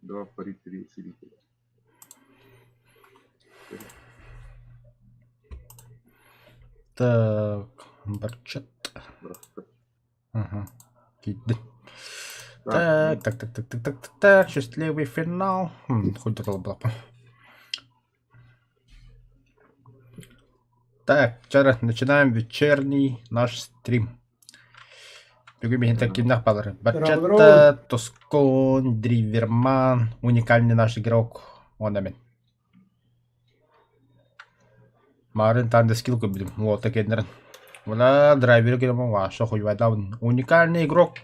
Два, три, три зрителя. Так, барчат. Ага. Киирдим. Так, так, так, так, так, так, так, так, счастливый финал. Хоть была. Так, вчера начинаем вечерний наш стрим. Бүгүн биһин такиннах балар. Баччатта, Тоскон, Дриверман, уникальный наш игрок. Он амин. Марын танда скилл көрбүтүм. Уолта кэннэрин. Вона драйвер кэлэн ваша хуйвайдаун. Уникальный игрок.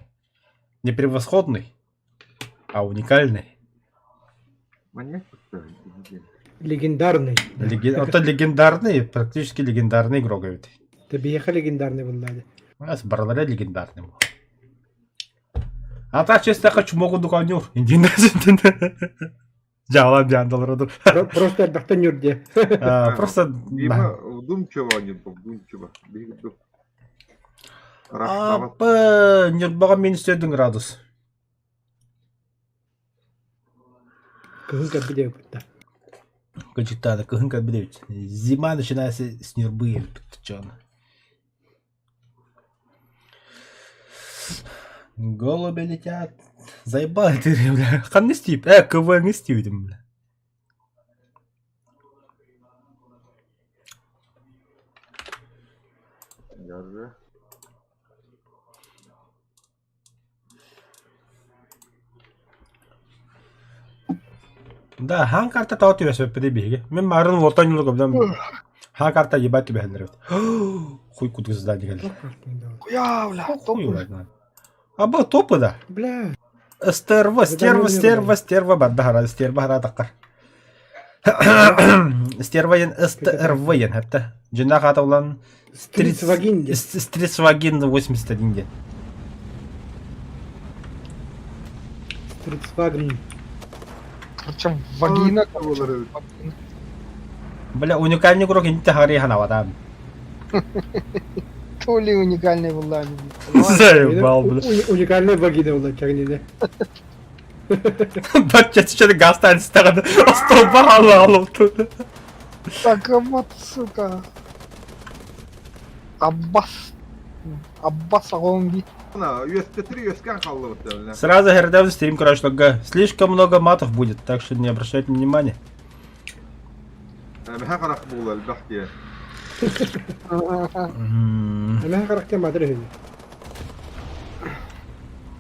Не превосходный, а уникальный. Легендарный. Это легендарный, практически легендарный игрок эбит. Тэбиэхэ легендарный буллаады. У нас баралара легендарный был. А так честно хочу могу дуканюр. Дьаалан дьаандалар Просто элбэхтэн ньурде. Просто Дима вдумчиво, не вдумчиво. Апы Нюрбаҕа минус 4 градус. Кыһын кэлбит диэбит Кычыттааны кыһын кэлбит эбит. Зима начинается с Нюрбы эбит чон. Голуби летят. Заебал ты, бля. Ханна истиип? Э, КВН истиибитим, бля. Даже. Да, хаан карта тоҕо түбэспэппитий биһиги? Мин марын лотон ньулугабдан хаан карта ебать түбэһэллэр эбит. Хуй кудук здание кэллэ. Куя, бля, Хуй его знает. Аба топы да. Бля. Стерва, стерва, стерва, стерва барда хара, стерва хара таққар. Стерва ен СТРВ ен хәтта. Жинақ атаулан Стритсвагин. Стритсвагин 81 ден. Стритсвагин. Причем вагина, короче. Бля, уникальный игрок инте хари ханаватам. То ли уникальный была. Заебал, бля. Уникальная вагина была, чагнина. Бачча сейчас гастан стаган. Остолба алып. Так вот, сука. Аббас. Аббас Агонги. Сразу Хердев стрим, короче, слишком много матов будет, так что не обращайте внимания.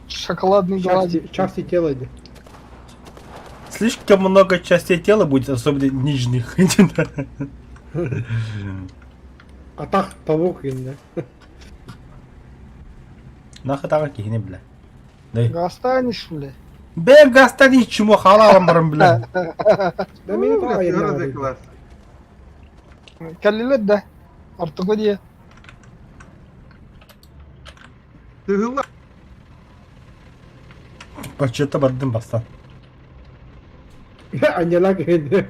Шоколадный глазик. Части тела. Слишком много частей тела будет, особенно нижних. Атах павук инде. Нахы тағы кихини, бля. Гастанешь, бля. Бе гастани чмо халалам барым, бля. Да мени таа айырна. Кэллилет да. Ортоку дии. Баччата бардым бастан. Аньяла кихини.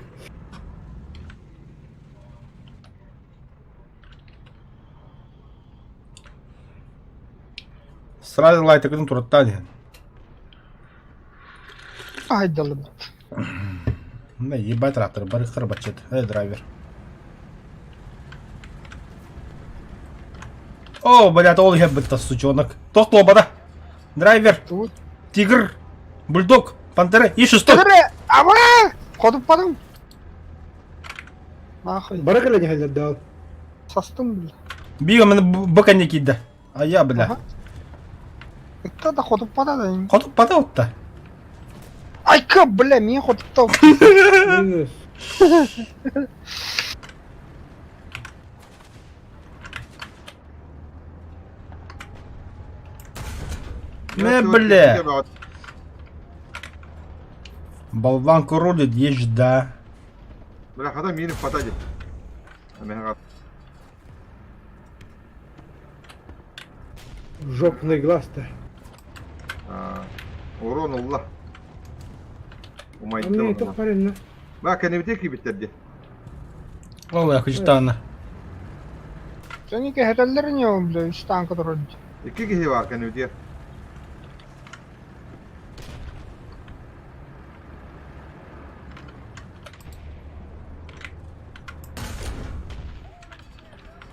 Сразу лайтыкын тураттан диэн. Айдалыбыт. Да ебать трактор, барыхтар баччат. Эй, драйвер. О, блядь, ол иһэ бытта сучонок. Тохтуобата. Драйвер, Тут. тигр, бульдог, пантера и шестой. Тигре! Аба! Ходуп барым. Нахуй. Бары кэлэн иһэллэр да. Састым, бля. Бига мен быка не киирдэ. А я, бля. Это да ходуп бара да. Хотуп бата отта. Айка, бля, мен ходуптау. Минус. Не, бля. Болванка рулит, езда. Бля, хата мени фата деп. Жопный глаз-то. Урон улла. Мне это парень, Ма кэнибите кибиттерди. Ол я Сеники хэтэллэр не, бля, үс танка турар. Икки киһи бар кэнибите.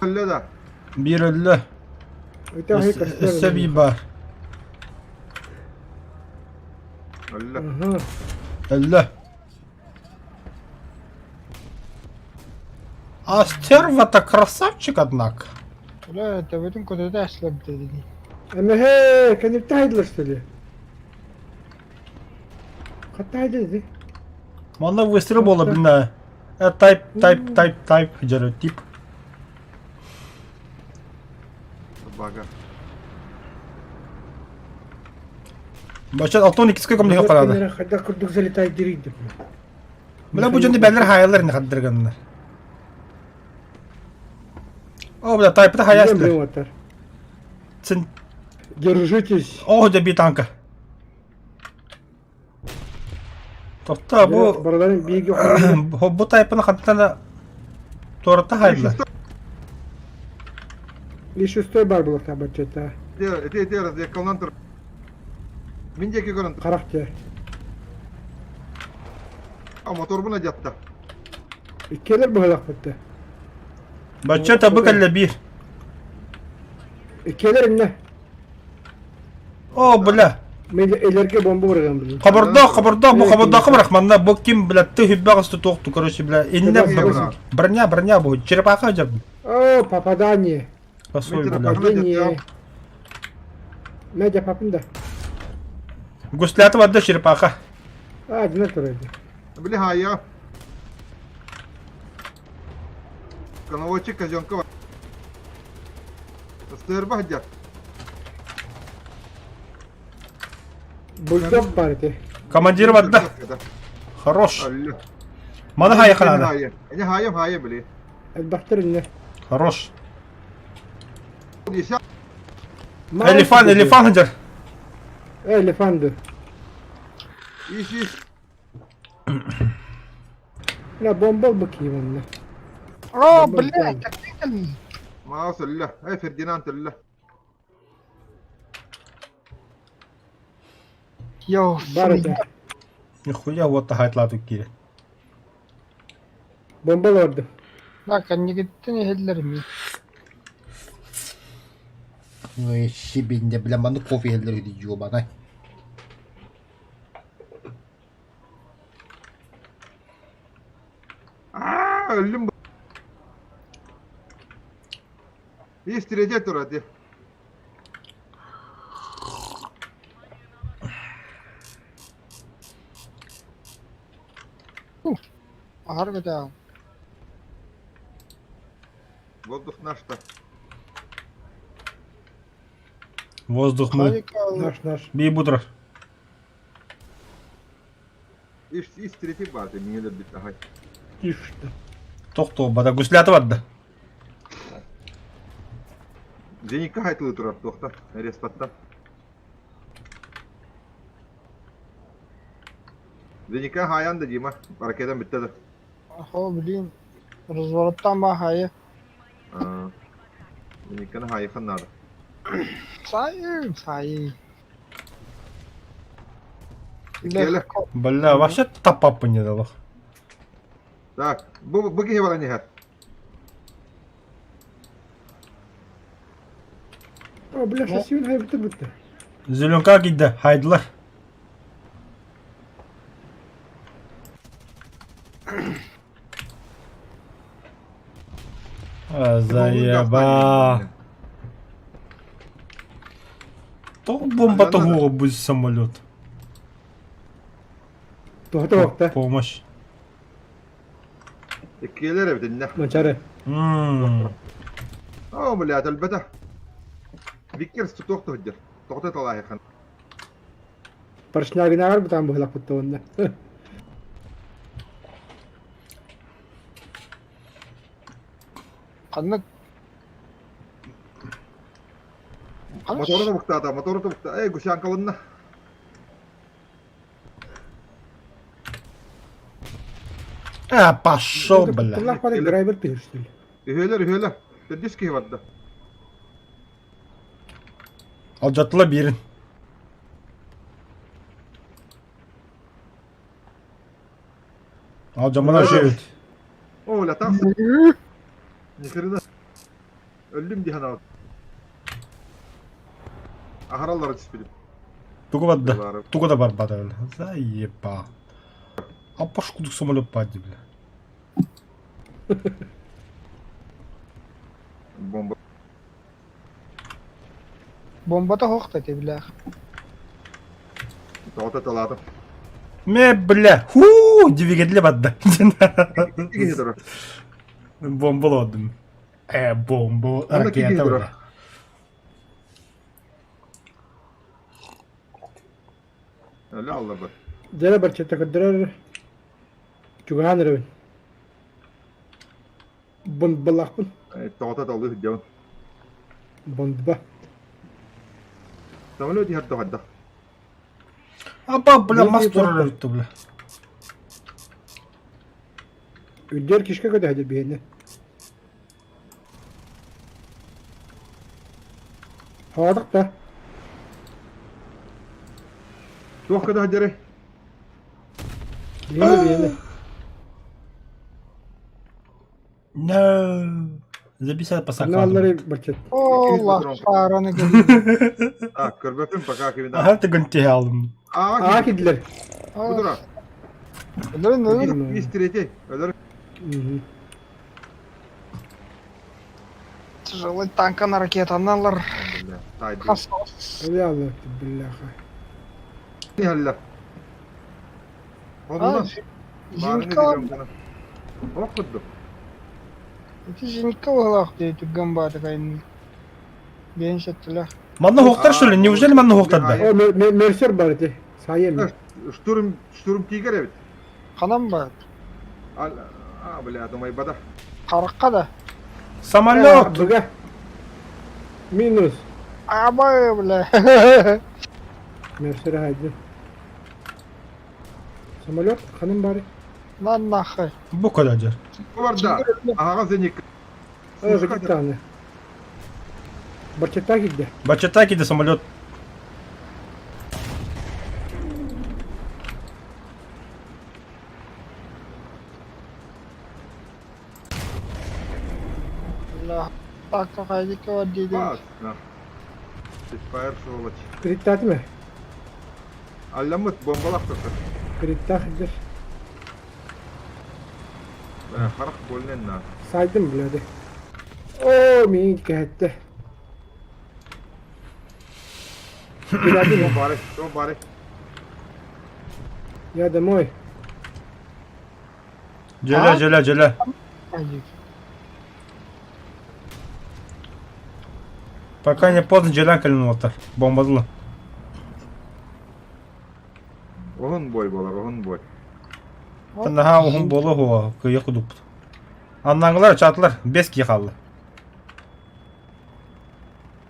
Өллө да. Биир өллө. Өссө биир баар. Өллө. Өллө. А стерва-то красавчик, однако. Бля, төбөтүн көтөтө аслабыта дии. Эмэһэ, кэнниттэн хайдылар что ли? Хатта хайдылар Манна выстрел буола билинэ. Type, type, type, type, дьөрү, тип. Бага. Бачат алтон иккискэ көмөлөһө хараада. Хайдах курдук залетай дирийдим. Бля бу дьону бэллэр хаайаллар ини хардырганнар. О, бля, тайпыта хайаастар. Цин. Держитесь. О, дьэ би танка. Тохта бу Барыларын бииргэ бу тайпаны хантан туората хайдылар. И шестой бар буолуохтаах баччата. Ити ити разведкалынан тур. Мин диэки көрөн. Харах дьэ. Моторбун адьатта. Иккиэлэр быһалахпыт да. Бачча табы кэллэ биир. Иккиэлэр иннэ. О, бля. Мен элерге бомба быраган блин. Хобордоох, хобордоох, бу хобордооху бырах манна бу ким, бля, ты хүббэх ысту туохту, короче, бля, инне броня, броня бу, черепаха дьэ. О, попадание. Посой, бля. Попадание. Медя папын да. Гуслята барда черепаха. А, дина турайды. Били хая. Коноводчик казенка. Сырба хадья. Бульдог бар ити. Командир барда. Хорош. Маны хайа ханада. Не хайым хайа били. Элбахтар инне. Хорош. Элефан, элефан хадьар. Элефанды. Иш иш. Бля, бомба бакием онно. О, блядь, так ты Маус өллө. Эй, Фердинанд өллө. Йоу, Бар этэ. Нихуя вот таһайтлаатык киирэн. Бомба олорду. Да, кэннигиттэн иһиллэр ми. Ну сибинде бля маны кофе иһэллэр үһү дьуобанай. Аа, өллүм. Истиредьэ турар дии. Аһар бэтээҕин. Воздух наш-то. Воздух мы. Наш, наш. Бей бутрар. Ис истирети баар миҥэ өлөрбүт аһай. Тише. Тохтоо бада гуслята барда. Зеникка хайтылыы турар туохта респаттан. Зеникка хаайан да Дима ракетан бүттэ да. О, блин. Развороттан ба хайы. Зеникканы хаайыхан наада. Сайын, сайын. Иккиэлэ. Бля, вообще тапапы не дало. Так, бу бу киһи баран иһэр. О, бля, шасси хайбыта бутта. Зеленка киирдэ, хайдылар. А, заеба. То бомба того будет самолет. Тоһото охта. Помощь. Иккиэлэр эбитиннэ. Мачары. Оо, блядь, өлбөтө. Виккер тутуох туһдьар. Тоҕото талааһыхан. Поршнягинааҕар бытаан быһылахпыт уонна. Ханнык Мотору тобуктаата, мотору тобукта. Эй, гусянкалынна. А, пошел, бля. Тыллаах бары драйвер түһүстүл. Үһүөлэр, үһүөлэр. Төрдүс киһи барда. Алдьатыла биэрин. Алдьаммана үчүгэйбит. О, бля, тахса. Ни хрена. Өллүм дии санаабыт. Аһараллара түспүтүм. Тугу барда? Тугу да барбата бля. Заеба. А пошкудук самолет пади, бля. Бомба. Бомбата суох да тибилээх. Тоҕото талаатым. Ме, бля, хуу, двигатель барда. Киһи турар. Бомбалаадым. Э, бомба, Онно киһи ракета, турар. бля. Өлө алларбыт. Дьэ барчата көрдөрөр чугаһаан эрэбин. Бонбалаахпын. Тоҕото талыы сылдьабын. Бонба. Самолет иһэр тоҕойдох. Аба, бля, мас Биир турар эбит бля. Үрдүөр кишка көтөһөдүр биһиэнэ. Хаадах да. Туох көтө сылдьарый? Биһиэнэ биһиэнэ. No. Записать по Анна аллары сакаду. барчат. Олла шаараны кэлин. А, көрбөппүн пока кимин Ага, ты гонти алдым. Аа, Аа кидлер. Бу тура. Өлөрүн өлөр. Ис третий. Өлөр. Тяжелый танкан ракетаналар. Бля, тайды. Хас. Алла бляха. Хәллә. Онна. Зенька. Ох кудду. Ити зенька углах дии түргэн баатыкайын. Биэн сеттилэх. Манна хоқтар что ли? Неужели манна хоқтар да? О, мерсер бар ити. Сайем. Штурм, штурм тигр эбит. Ханан бар. А, бля, думай бада. Харакка да. Самолет! Быга. Минус. Абай бля. Мерсер хайды. Самолет ханым бары. На нахай. Бу kadar. Барда. Ага, зеник. О, капитаны. Барчата кидде. Бачатаки де самолет. Бля. Так хайдика вадиди. Фаер сволочь. Криттатме. Алламыт бомбалап турар. Криттах дер. Харах болнен на. Сайдым бляды. О, мин кәтте. Бляды. Бары, то бары. Я домой. Желе, желе, желе. Пока не поздно, желе калин Бомбазлы. Оһун бой болар, оһун бой. Наха оһун болу хуа, кыйы кудуп. Аннаңылар чатылар, бес ки қалды.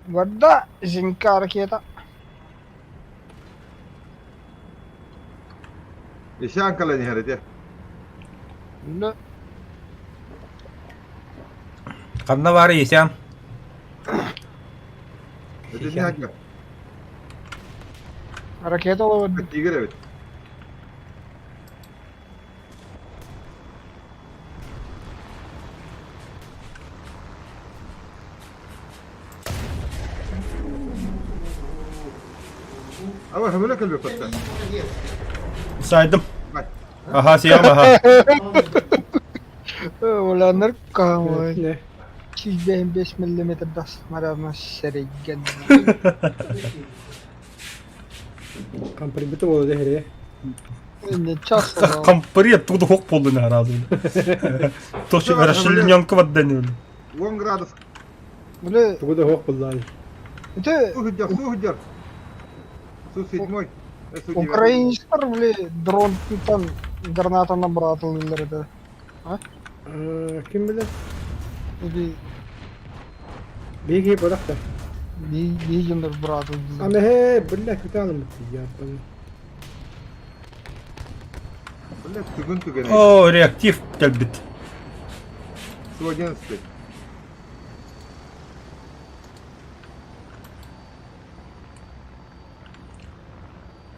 Барда зенька ракета. Ишан кален херете. Бля. Қанна бары есен. Это не хакер. Ракета олар. Тигр эбит. Ава, хэмэлэ кэлбэ патта. Сайдым. Аха, сиям, аха. Уланыр камы. Не. 105 мм снарядна сереген. Компримбиты болду дехере. Не час. Компрет, тут хок болды на разу. Точно расчлененка в 10 градус. Бля, Тугу да хок буллай. это Су хыджар, су хыджар. Су седьмой. Су девятый. украинецтар, бля, дрон там граната набратылар это. Ким билер? Или Биги бодакта. бигендер братылар. Ама хе, бля, куталым я. Бля, түгін түген. О, реактив кэлбит. Су 11.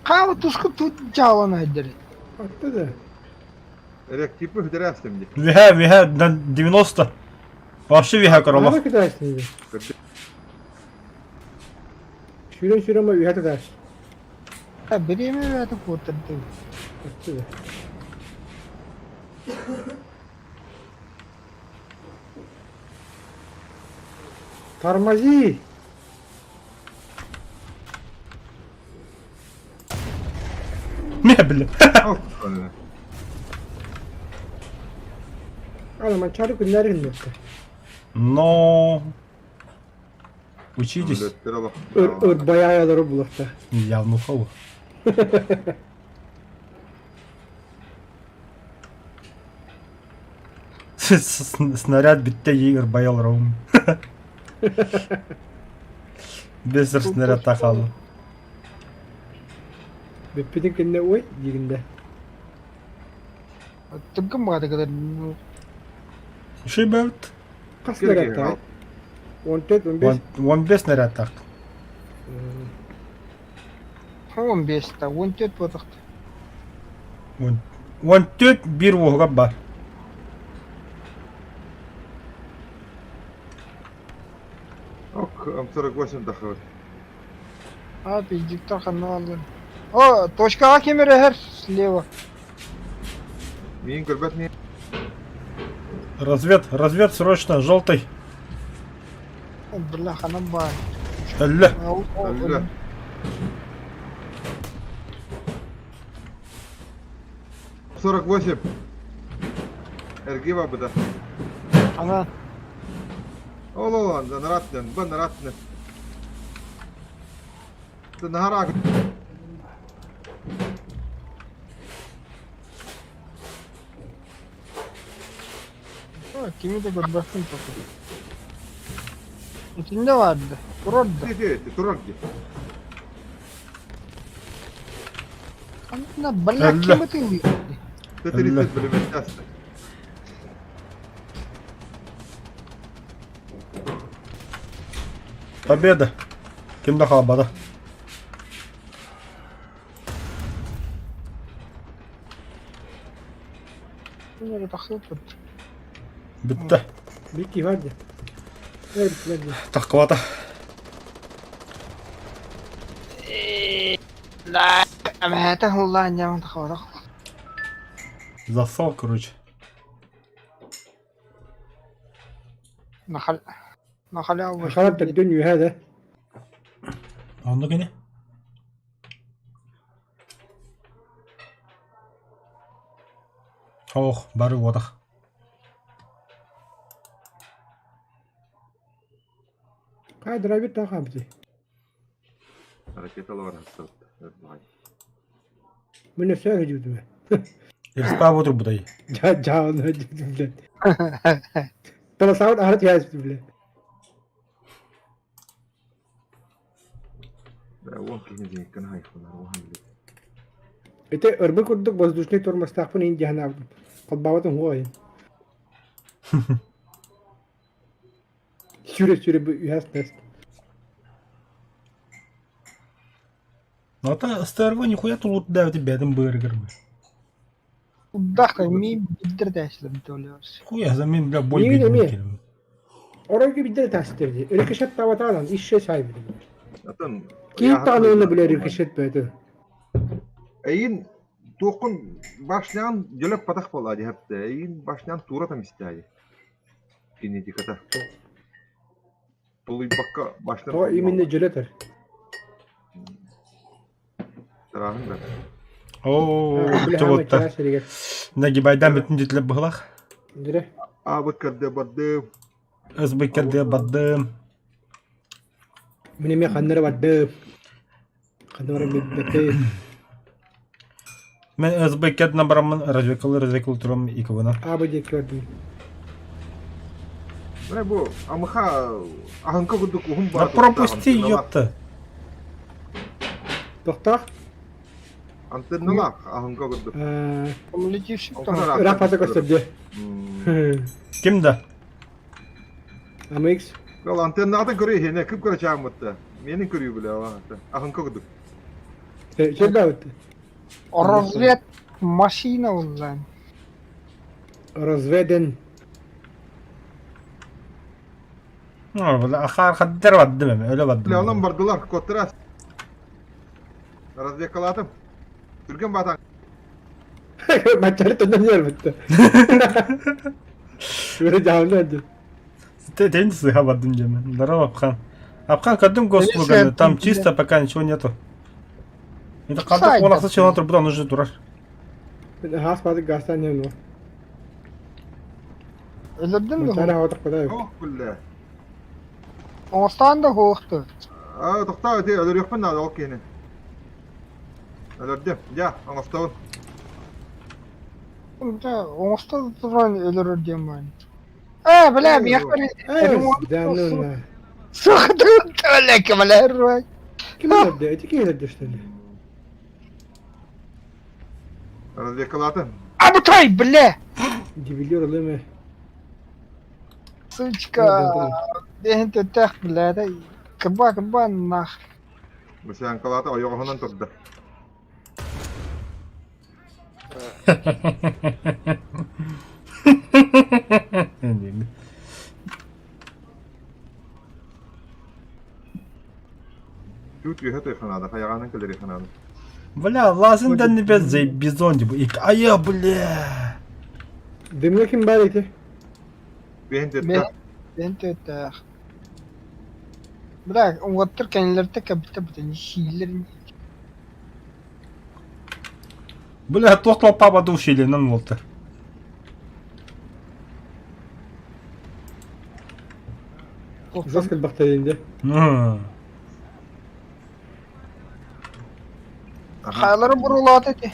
Кау тушку тут жалан айдыр. Атты да. Реактив хыдырастым ди. Виха, виха, на 90. Вообще үөһэ көрөллөр. Ама кытааччы. Сүүрэн сүүрэн ма үһэ тытааччы. Бириэмэ бэйэтэ куоттардым. Тормози! Мебель. Ана манчары күннәр гыннырды. Но... Учитесь. Өр өр баяялары булахта. Явно хол. Снаряд битте егер баял роум. Без снаряд тахалы. Бүппүтүн кэннэ ой диигин да. Тыгын баҕатыгар Шиберт. Хас снарядтаах? 14, 15. 15 снарядтаах. 15 та 14 буолуохта. 14 биир уоһугар бар. Ок, М48 тахсыбыт. А, пиздюктар ханна бааллар. О, точкаҕа ким эрэ иһэр слева. Миин көрбөт миин. Развед, развед срочно, желтый. Бля, ханан баар. Өллө. Өллө. 48. Эргиэ барбыта. Ана Ол ол наратынан, бу наратынан. Наһара Кими да көрбөппүн току. Итиннэ баарда. Турар да. Турар дии. Анна, бля, ким ытыылыыр? Т-30 бөлүмэттэ аста. Победа! Ким да хаалбата. Бүттэ. Бикки бар дии. Эр бүттүлэр дии. Тахкыбата. Эмэһээтэ ыллаан дьааман тахабатах. Засал, короче. Нахал нахаляву. Хара төрдүн үөһэ да. Оннук ини. Ох, бары уотах. Хай драйвер та хаамты. Ракеталар хастыбыт. Мин өссө өһүдүбүтүмэ. Респа отурбутай. Жа жааны өһүдүбүтүм блядь. Полосаут аһара түһээспит блядь. Уон киһини дьиҥкин хайхунар уоһан билет. Ити ырбы курдук воздушный тормозтаахпын иин дьаһанаабытым. Холбообутум хуой. Сүрэ-сүрэ бу үһэс тест. Ну это СТРВ нихуя тулут давит бэдин быргер. Удах ми билдир дээсилэр төлөөр. Хуя за мен бля бой Миигин эмиэ. билбит. Оройго бидде тастыр дии. Рикошет табатаанан исше сай билим. Атын Киин таҕаны уонна бile рикошет бэйэтэ. Эйин туоххун башнян дьөлөк патах буолаа диһэптэ. Эйин башнян туура там истээйи. Кинетиката. Тулуйбакка башнян Тоҕо именно дьөлөтөр. Тараһын да. Оо, Бile чоботта. хаама сиригэр. Нагибайдан бүтүн дьитлеп быһылах. Дьэ. Аабыт кэрдэ бардым. СБ кэрдэ бардым. Мин эмиэ ханна эрэ бардым. Ханна баран билбэтим. Мен СБ кэрдинэ бараммын развекалы развекалы турам икыбына. Аабы диэки бардым. Бля бу амыха аһыҥка курдук уһун Да баар пропусти, ёпта. Тохтоох. Антенналаах аһыҥка курдук. Улетевший там. Ыраах бата көстөр дии. Ким да? АМХ. Ол антеннаатын көрүү иһинэ кып көрө чааммытта. Менин көрүү биле аһыҥка курдук. Чеббэбит. Развед машина уллаан. Разведен. Ахаар хаддар бардым эми, өлө бардым. Онон бардылар, куоттара. Разведкалаатым. Түргэн баатаҥ. Маччары төннөн иһэрбитте. Үөрэ дьаһалны әдди. Тень сыха бардым диэмэн. Здорово, Апхан. Апхан, көрдүм госслуганы, там чисто пока ничего нету. Это ханнык уолахса чыган турбут ону же турар. Хаас баатык газтан нем Өлөрдүм да Маччары хаватак бадай. Ох, бля. Оҥостаан да хуохту. Аа, тохтоо, ити өлөрүөхпүн наада ол киһини. Өлөрдүм. Дьэ, оҥостобун. Оҥосто туран өлөрөр диэн баан. Ээ, бля, миэхэ Да, Суох, бля, Ким өлөрдө? Эти ким өлөрдө что ли? Разведкалаатым. Абытай, бля! Дебилер ылыме. Сучка, дэһин төттөх, бля, да кыба кыба нах. Бысянкалаата ойоҕоһунан турда. Тут үөһэ тойханаада, хайаҕаанан кэлэри ханаада. Бля, лазын да небес бизон деп. А я, бля. Дымҥа ким баар ити? Бэһин төттөх. Бэһин төттөх. Бля, уҥуоттар кэннилэртэ кэбитэ бүтэн сииллэр. Бля, туох толпа душилинен болду. Жестко элбэхтэринде. Хайалары бурулаат эти.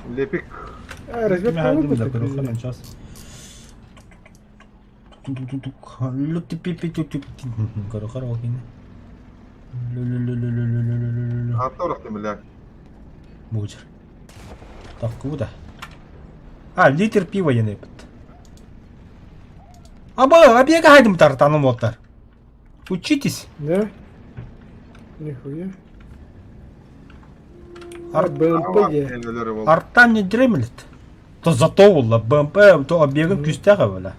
Лепик. Разведка сейчас. Мужер. Так, куда? А, литр пива енепит. Аба, обегайдым тартаным оттар. Учитесь. Да? Нихуя. Ар... БМП де. Арттан не дремлет. То зато буолла БМП то объегын күүстээх эбэлэ.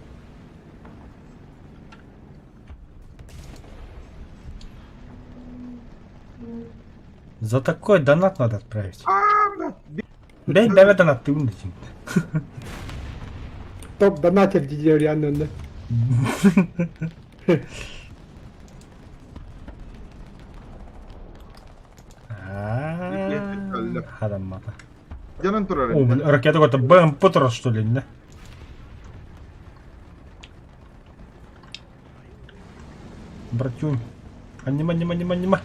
За такой донат надо отправить. Бэй бэбэ донаттыыбын да Топ донатер дии реально онно. Хараммата. Дьонун турар. О, ракета какой-то БМП турар, что ли, да? Братюнь. Анима, анима, анима, анима.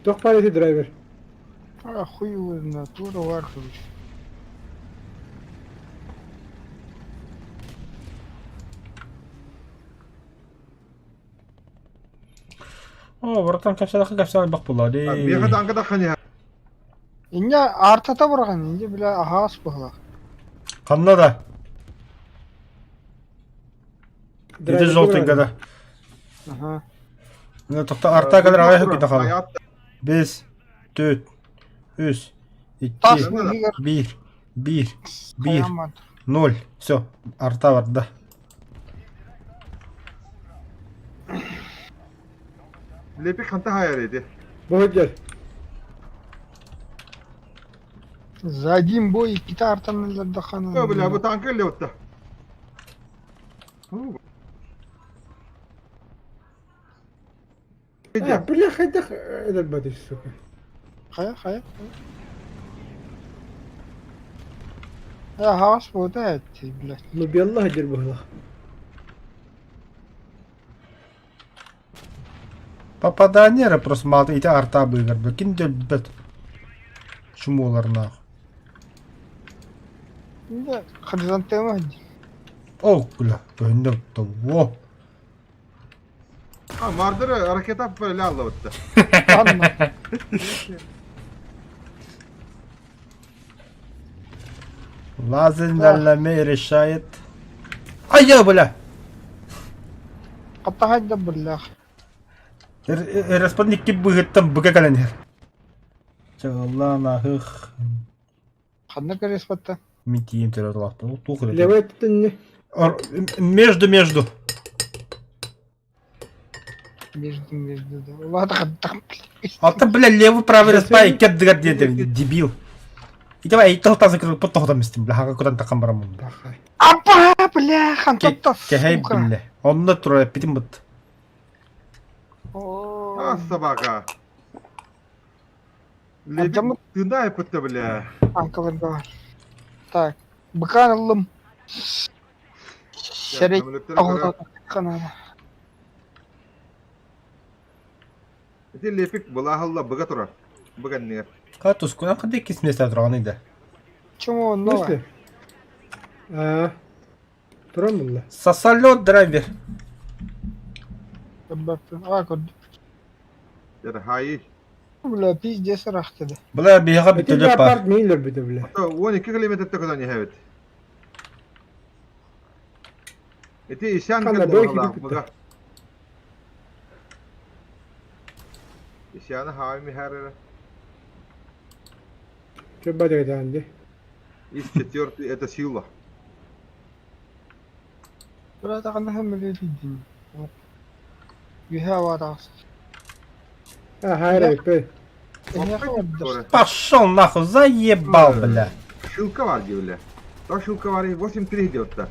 Туох баар ити драйвер? А, хуй его знает, тура бар, короче. О, братан, капсалаха капсала бах була. Миэхэ таанка таххан Инньэ аартата быраҕан, инньэ бile аһаас быһылаах. Ханна да? Ити желтый да. Аха. Ну, тоқта арта кадр ағай кете қалды. Бес, төрт, үс, Тас икки, быыһыгар биир, биир, биир, хайаан ноль. Все, арта барда. Лепик ханта хайар ити. Бу сылдьар. За один бой иккитэ артан ыллардаххына Бля, бу танка ыллыбытта. А, бля, хайдах өлөрбөтүй, сука. Хайа, хайа. Э, хаҕас буота эти, блядь. Ну белла сылдьар быһыылаах. Попадание эрэ просто маата ити арта быыгар бу ким өлбөт чумоларнаах. Да, хризантема дии. О, бля, көһүндэ во. А, мардыр ракета бля аллыбытта. Анна. Лазин Ламе решает. А я, бля! Хаттаһайда биллэх. Респон икки быһыттан быка кэлэн иһэр. Чаҕыллаан аһых Ханна кэриэспэттэ. мин тиийим төрөт улааттым. Туох эрэ. Левый өттүннэ. Между между. Между между да. Ладно, там. Алта, бля, левый правый распай, кет дыгар диэтим, дебил. И давай, итал таза кырып тоһотом истим, бля, хага кудан такам барамын. Апа, бля, хантатта, Кэһэй сука. биллэ. Онно тура эппитим бут. А, собака. Лебедь Ардьаммыт тына эппитте, бля. танкаларга бар. Так, быкаан ыллым. Сэрэй Самолеттері көрө. ханаада. Ити лепик былаһалла быга турар. Быга иннигэр. Ка тускунан ханды иккис месте тураган иде. Чому В онно бар? смысле? А, туран булла. Сосолет драйвер. Көрбөппүн. А, көрдүм. Это хаи. Бля, пиздец ырахтыды. Бля, биһиэхэ Эти бүтөлөп бар. леопард мин өлөрбүтэ, бля. 12 километр көтөн иһэбит. Ити исян Ханна, кэллэ бөй баҕалаах киирбит быга. Исяны хаай михарера. Чё бадыр даанди. Из четвертый это сила. Бля, таханна хаммелетидин. Үһэ аваатаас. А, хайра, бэй. Эһиэхэ бардар. Пошел нахуй, заебал, бля. Шилка var бля. То шилка var 8-3 идет да.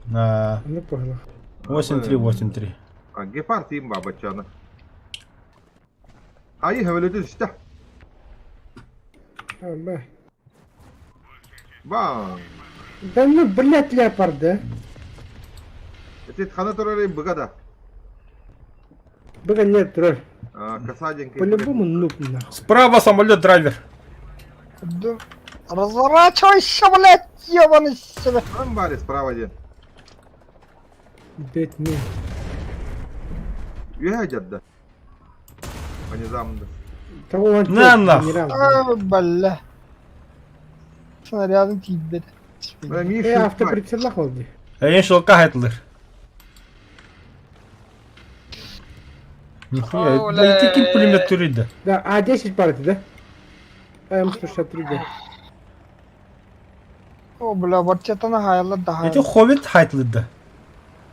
На Ну, понял. 8-3, 8-3. А гепард им бабачана. Ай хавелети işte. А, бай. Бам. Да ну, блядь, леопард, да? Эти хана турары быга да. Быга нет, тролль. А, Касаденька. По-любому нуб, нахуй. Справа самолет драйвер. Да. Разворачивайся, блядь, ебаный себе. Там баре справа один. Блядь, не. Үйә да. Они замды. Того он На нахуй. А, бля. Снарядын тиийбэт. Э, автоприцеллах ол дии. Эйин шелка хайтлыр. Нихуя, О, да ити ким бля. пулемет турыйда. Да, А10 бар да? М163 да. О, бля, барчатана хайла да Ити ховит хайтлыда.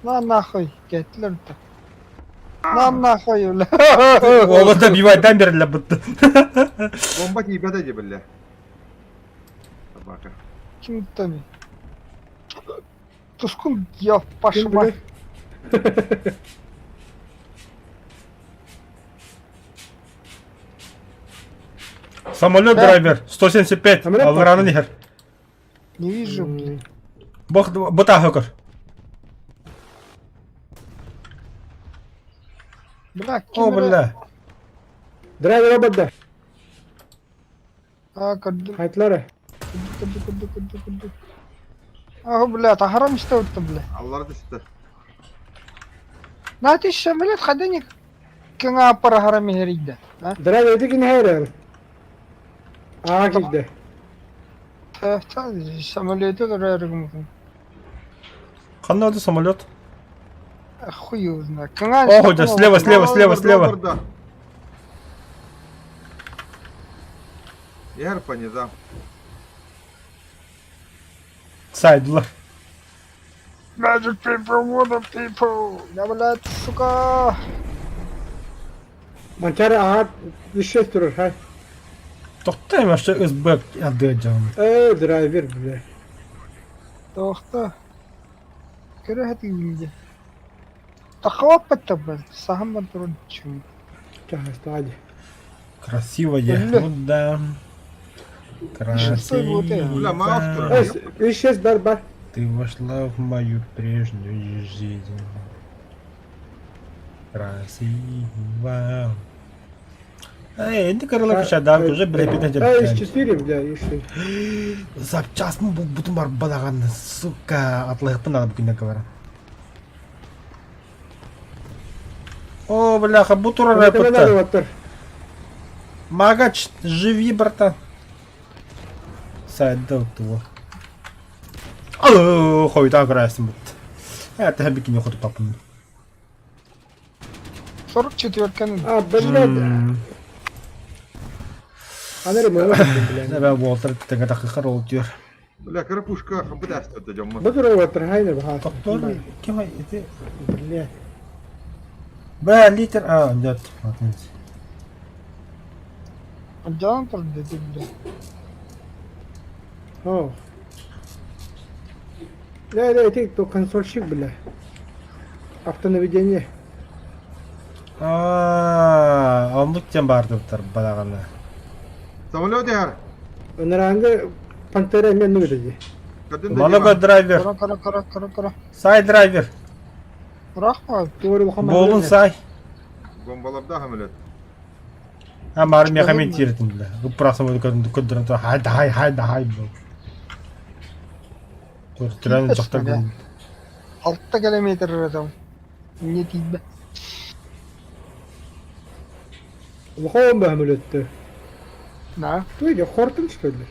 На нахуй, кетлер да. На нахуй, бля. Ола да бивайдан бериле бутты. Бомба тиибэтэ дии биллэ. Собака. Ким там? Тускун, я пошла. Самолет Да. драйвер 175 Самолет алларанын ихер. Не вижу, блин. Бох бута хөкөр. Бля, О, ким бля. Драйвер робот да. А, көрдүм. Хайтлары. Көрдүм, көрдүм, көрдүм, көрдүм. А, бля, тахарам что-то, бля. Аллар түсті. На ты самолет хадыник. Кыңа аппара харам херийде. А? Драйвер дигин хайрал. А, килде. Самолеты көрөрүм. Ханна оду самолет? Хуй его знает. Кыңа О, да, слева, слева, слева, слева. Яр понизам. Сайдылар. Magic people, water people. Да, блядь, сука. Манчары ага 6 турар, хай. Тохтай вообще СБ адыджам. Э, драйвер, бля. Тоохто. Көрө хатыгынде. Тахаппатта, блядь. Сахамман турун чүн. Чахастади. Красивая. Бля. Ну да. Бля, маус Красиво. Э, 6 бар бар. Ты вошла в мою прежнюю жизнь. Красиво. Эй, ты королева шадар, уже бля, Э, 4, бля, и 6. Запчас мы бутум бар балаган, сука, атлыхпын надо бүгүнө говорю. О, бляха, бутура рэпта. Магач, живи, братан. Сайдал того. О, хойда красим бут. Это хабики не ходу папын. 44-каны. А, блядь. Анары мы бля. Нәбә Уолтер тәңгә тақы ол түйір. Бля, кыра пушка хампыт астырда дьоммун. Бу туругуттар хайны баха. Тохтор ким ити? Бля. Б литр а нет. Дьон турда бля. О. Да, да, это кто консольщик, бля. Автонаведение. Аа, оннук диэн баардыбыттар балаҕаны. Самолет иһэр. Ынараангы Пантера эмиэ оннук этэ дии. Көрдүн да Малого Дима. драйвер, Кыра кыра кыра кыра кыра. сай драйвер, Ыраах баар. Тугу эрэ улахан буолун маһын сай. Бомбалардаах самолет. А маар миэхэ мин тиэрэтин бля. Ыппыраах самолет көрдөрөн тура хай да хай хай да хай бу. Туран дьахтар Бля. 6 километр ыратам. Не тиийбэт. Улахан бөһөмөлөттө. Да. Туй дьэ хортун что ли?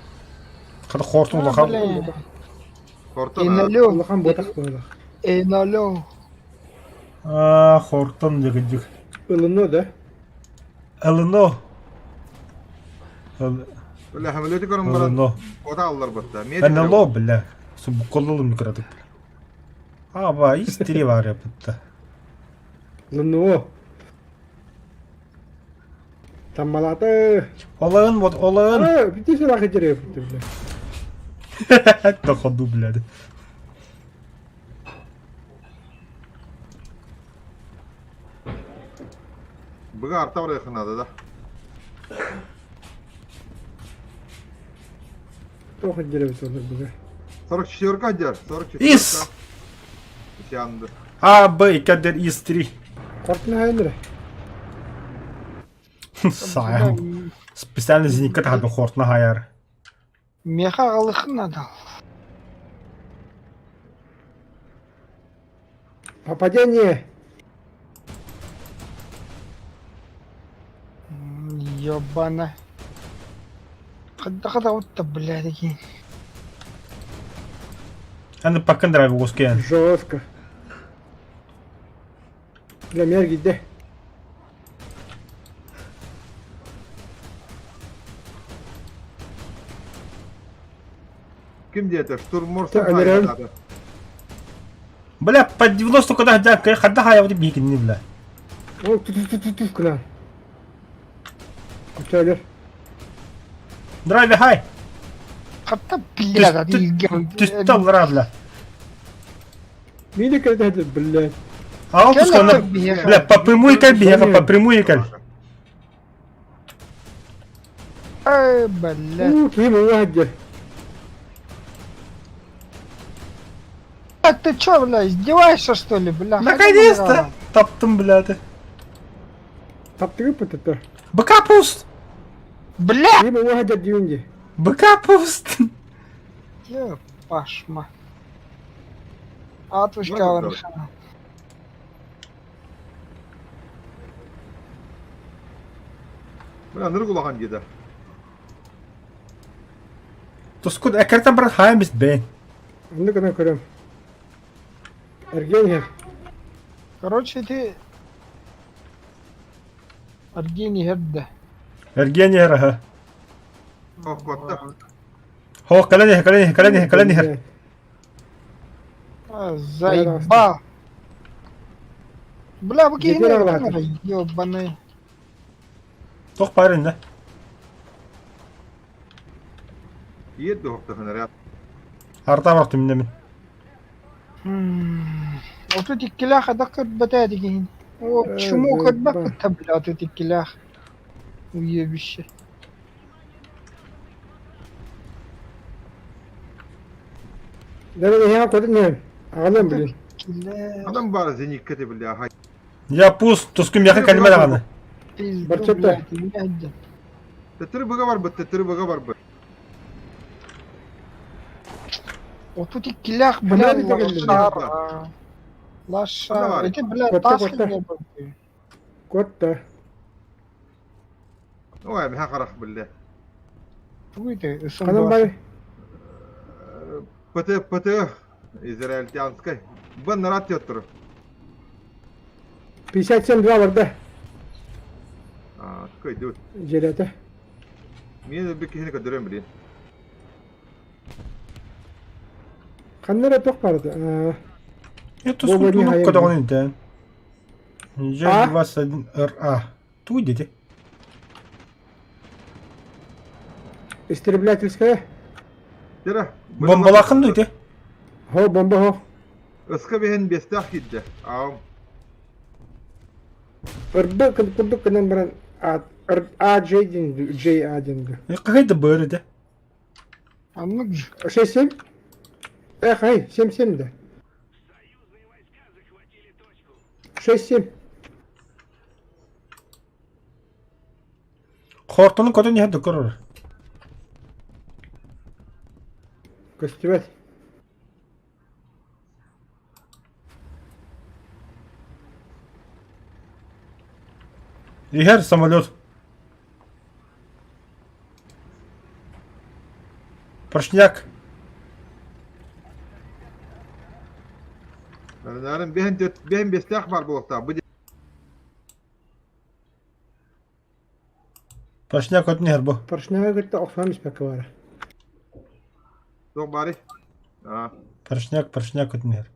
Хата хортун улахан. Бля. Хортон а. Эналё. Улахан буотах буолах. Эналё. Аа, хортон дьигидик. Ылыно да? ЛНО. Бля, самолеты көрөн баран ЛНО. ота аллар батта. НЛО, бля. Субукколлолум микротук. Аба, истери бар япытта. Ылыно. Таммалааты. Олағын вот, олағын. А, бүтүн сылаах дьэрэ бля. Доходу, блядь. Быга арта барыахын надо да. Туох дьэрэ бит быга. 44 дьэр, 44. Ис! Янды. А, Б, кадер ИС 3. Хортун хайныр. Сайм. Специально зенитка тахады хортна хаяр. Меха аҕалыхын надо. Попадение. Ёбана. Хайдах да блядь, такие. Аны пакын драйв оскен. Жестко. Бля, мергидде. Ким диэтэ? Штурморсон Та, Андрей. Бля, по 90 куда дя, хада хая вот бикин не бля. О, ту ту ту ту кына. Көтөлөр. Драйв хай. Хатта блядь, Түстә бра бля. Мини кэлдэ бля. А он пускай бля, по прямой каль бега, по прямой каль. Эй, блядь. У, ким уладья. А ты чё, бля, издеваешься что ли, бля? Наконец-то! Таптым, бля, ты. Таптыгы пытыты. БК пуст! Бля! Ким уладья дүйүнди. БК пуст! Пашма. Атушка варшана. Бля, нырг улахан диэтэ. Тускут экертен брат хаймис бен. Онну гына көрөм. Эрген Короче, ты... Аргений Герда. Эргений ага. Ох, куотта. Хо, калени, калени, калени, калени. Заебал. Бля, вы Где какие ебаные. Тох парень, да? Иет дохтахын ряд. Арта бар түмнемен. Отут иккилээх ада көрбөтөө дигин. О, чуму көрбөккүт бля, отут иккилээх. Уебище. Да, я куда не. Агалым, блин. Иккилээх. Адам бар зенитка те бля. Хай. Я пуст, тускум яхы калме даганы. Пизду, Барчатта. блядь, блядь. Тетери быга бар бит, тетери быга бар бит. Отут иккилээх, бля, Бля, лошара. Лошара. Давай. Это, бля, Котта, таски котта. не был. Котта. Ой, мха харах бля. Тугуй ты, Канам бай. ПТ, ПТ, израильтянскай. Бен нарат тетер. 57-2 бар да. А, такой идет. Желете. Мен bir кихини көдөрөм билин. Ханна эрэ туох баар этэ? Это Боба не скульптуру хайа көтөҕүн интэн. А? Ж21РА. Ту дети. Истреблятельская? Тера. Бомбалахын ду ити? Хо, бомба хо. Ыска биһин биэстээх киирдэ. Аам. Ырбы курдук гынан баран А А Ж диэн Ж А диэн. Какая это БР это? Оннук же. 6-7? Эх, ай, 7-7 да. 6-7. Хортону көтөн иһэр да көрөр. Көстүбэт. Иһэр самолет. Поршняк. Нарын бэһин бэһин биэстээх баар буолуохтаах. Бу Поршняк көтөн иһэр бу. Поршняга кытта охсон испэккэ баара. Туох баарый? Аа. Поршняк, поршняк көтөн иһэр.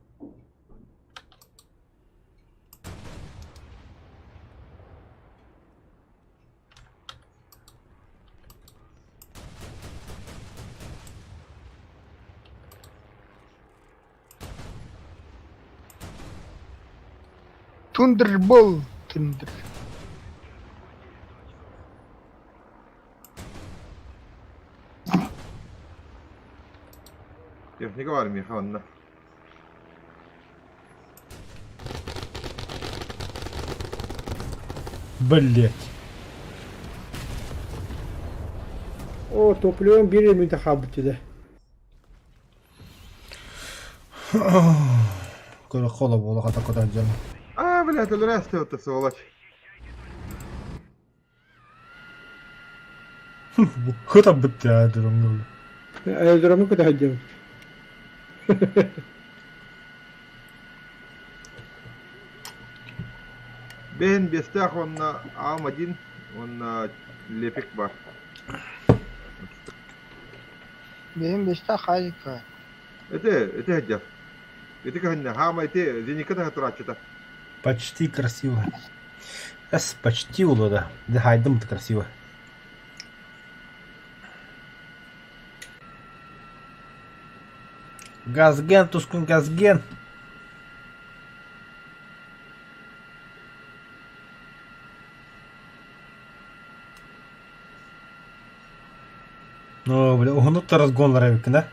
Тундербол тундер. Техника бар миэхэ онно. Блять. О, топливом биир мүнүүтэ хаалбыт дии. Көрө холо буола хата көтөр дьон. Аа, блядь, өлөрөөстө это сволочь. Хыта бытты аэродром. Аэродрому көтө сылдьабыт. Бэһин биэстээх уонна Аам-1 уонна Лепик бар. Бэйэм бэстээх хаайыка. Ити, ити сылдьар. Ити көһүннэ, хаама ити зенитка таһа турааччыта. Почти красиво. Эс, почти улода. Да хайдым ты красиво. Газген, тускун газген. Ну, бля, уһунук да разгоннар эбиккин, да?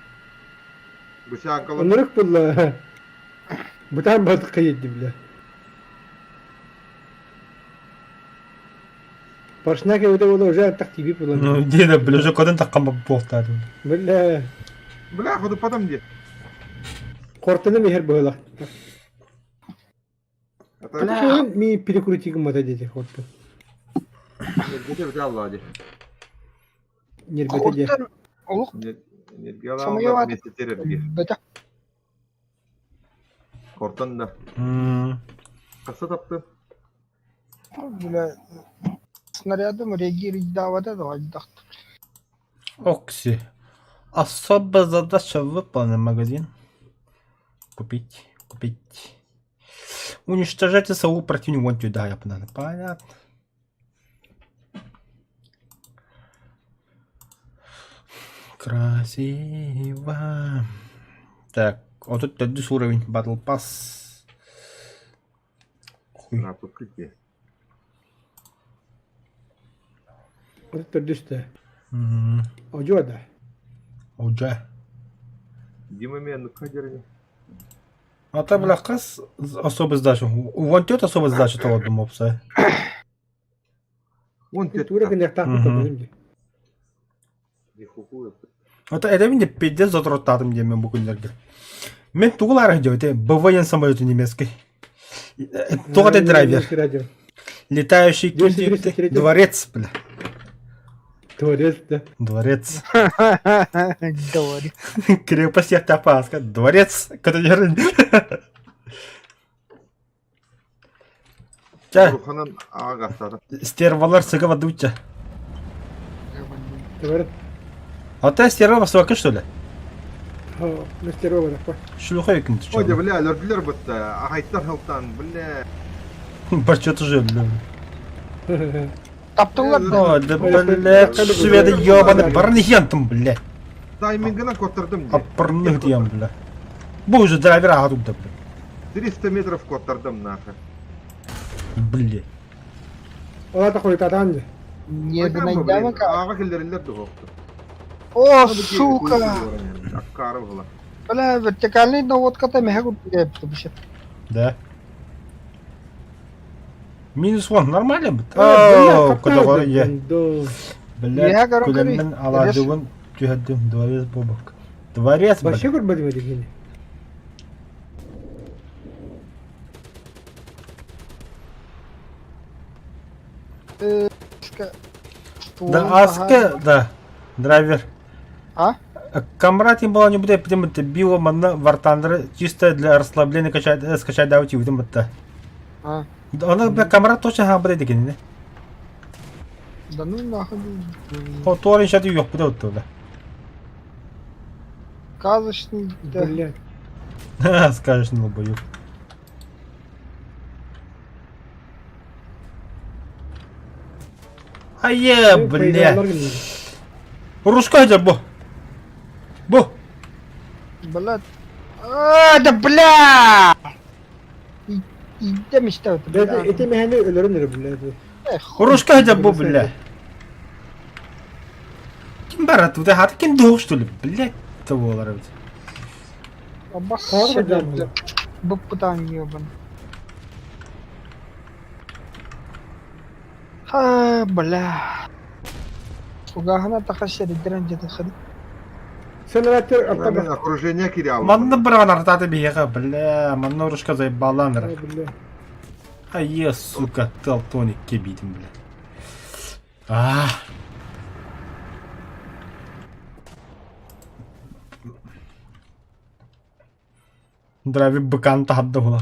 Гусянкалар. Оннук булла. Бытаан батыкка едди бля. Поршняк эбитэ буола уже антах тиби буолан. Ну, диэн, бля, уже кодон таххан буолтаа. Бля, Бля, ходуппатым дии. кортаны иһэр быһыылаах. Ата Ми перекрути гыммата диэти хорту. нербете бите аллаа дии. Нербете диэ. Куртан олох Нерге Самуя алаалар ват- миэстэтигэр эргиир. бөтөх Кортон да. Хасса таптын. бля снарядом реагировать да хайдах. Окси. Особая задача выполнена, магазин. Купить, купить. Уничтожайте СУ противника. Вон сюда, я надо. Понятно. Красиво. Так, вот тут төрдүс уровень. Battle Pass. Хуй. Напык дии. Төрдүстэ. М, Одьуо да. Уже. Дима мен нукка дерни. А та бля хас особый сдача. Вон тет особый сдача того думал, пса. Вон тет. Тура гынныахтаахпыт Мгм. көрбүтүм дии. Вот это мне пиздец затротатым диэн мен бу күннэргэ. Мен тугу лаарах дьэбите БВН самолету немецкий. Туох это драйвер? Радио. Летающий ким 233. диэбитэ? Дворец, бля. Дворец, да. Дворец. Говори. Крепость Яхтапаска. Дворец. Который... Ча, Руханан аагастата. стервалар сыга вадуча. Говорит. А ты стерва басыбакка что ли? Мастерова такой. Шлюха екин Ой, да, бля, өлөрдүлэр бытта. Ахайттан хылтан, бля. Бачча тоже бля. Таптылар да. Ой, да, блядь, шведы ебаный, барнихентом, блядь. Таймингынан коттардым. Аппарных дием, бля. Бу уже драйвер ага тут, да, бля. 300 метров коттардым, нахер. Бля. Ола такой татан. Нервный Ага киллерилер духовку. О, сука! Аккары была. Бля, вертикальный наводка-то меха купил. Да. Минус вон, нормально бы? О, куда я? Блядь, куда мен аладыгын түһәрдим, дворец бобок. Дворец, Вообще көрбөдүм эдигини. Да, аска, да, драйвер. А? Камрад им было не будет, потому что било манна вартандр чисто для расслабления качать, скачать даути, потому что. А. Она, бля, камрад точно ха будет дегени. Да ну нахуй. О, торин сейчас юк будет оттуда. Сказочный, да. Блядь. Скажешь на лобою. А е, бля. Рушка идет, бу. Бу. Блядь. А, да бля! Иде мечта Бля, эти механи өлөрөн эрэ, блядь. Рушка идет, бу, бля. Ким бар оттуда? А ким дух, что ли? Блядь, того ларыть. Абас, Бупутан ебан. А, бля. Угахана тахашер идрен жете хады. Сен аттар Окружение кирял. Манна бран артаты бега, бля, манна рушка заебаланыр. Бля. А е, сука, талтоник кебидим, бля. А. Драйвер быкан тахадда була.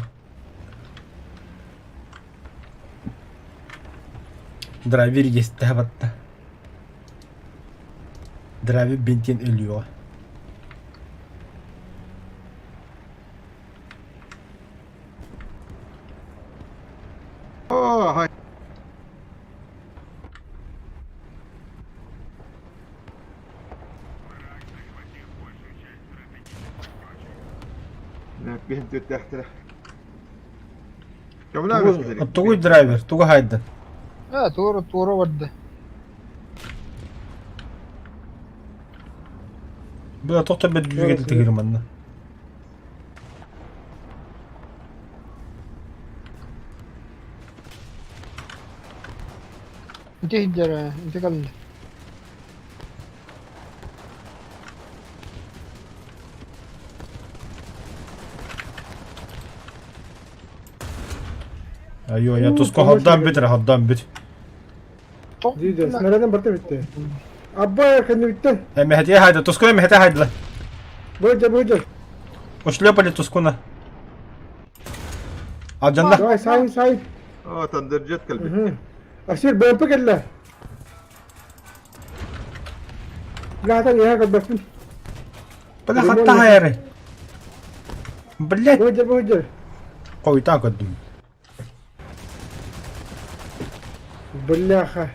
Драйвер есть табатта. Драйвер бентен ölüyor. О, ага. Тугуй драйвер, тугу хайда. А, тура, тура варды. Бля, тоқта бет жүгеті тегерім анна. Инте хиджара, инте калды. Айо, я туско хаддан бит, хаддан бит. Диде, снарядын барта битте. Абба, кәнне битте. Мехте хайда, туско мехте хайда. Бөҗә, бөҗә. Ушлепали тускуна. А джанна. Давай, сай, сай. О, тандерджет кэлбит. Асир БМП кэллэ. Бля, там я как бы. Бля, хатта хайры. Блять. Бөҗә, бөҗә. Кой так отдум. Бляха.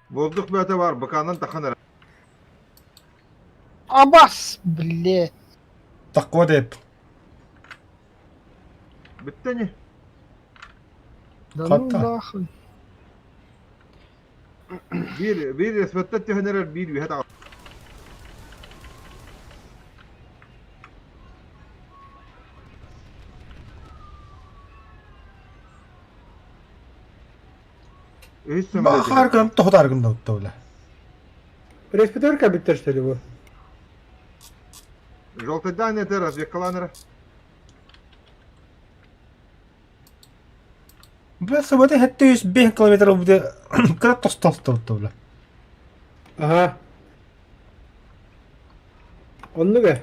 Воздух бөтө бар, быканан тахан Абас, бля. Такой деп. Бүттени. Да ну нахуй. Бир, бир респектте түһэнэрэр бир үһэ таҕа. Харкын тоғдаргын да утта бля. Респектор кабиттер что ли бу? Желтыйдан это разведкаланыр. Бля, суббота хәтта 105 километр буде кыра тосталты утта бля. Ага. Оннуга.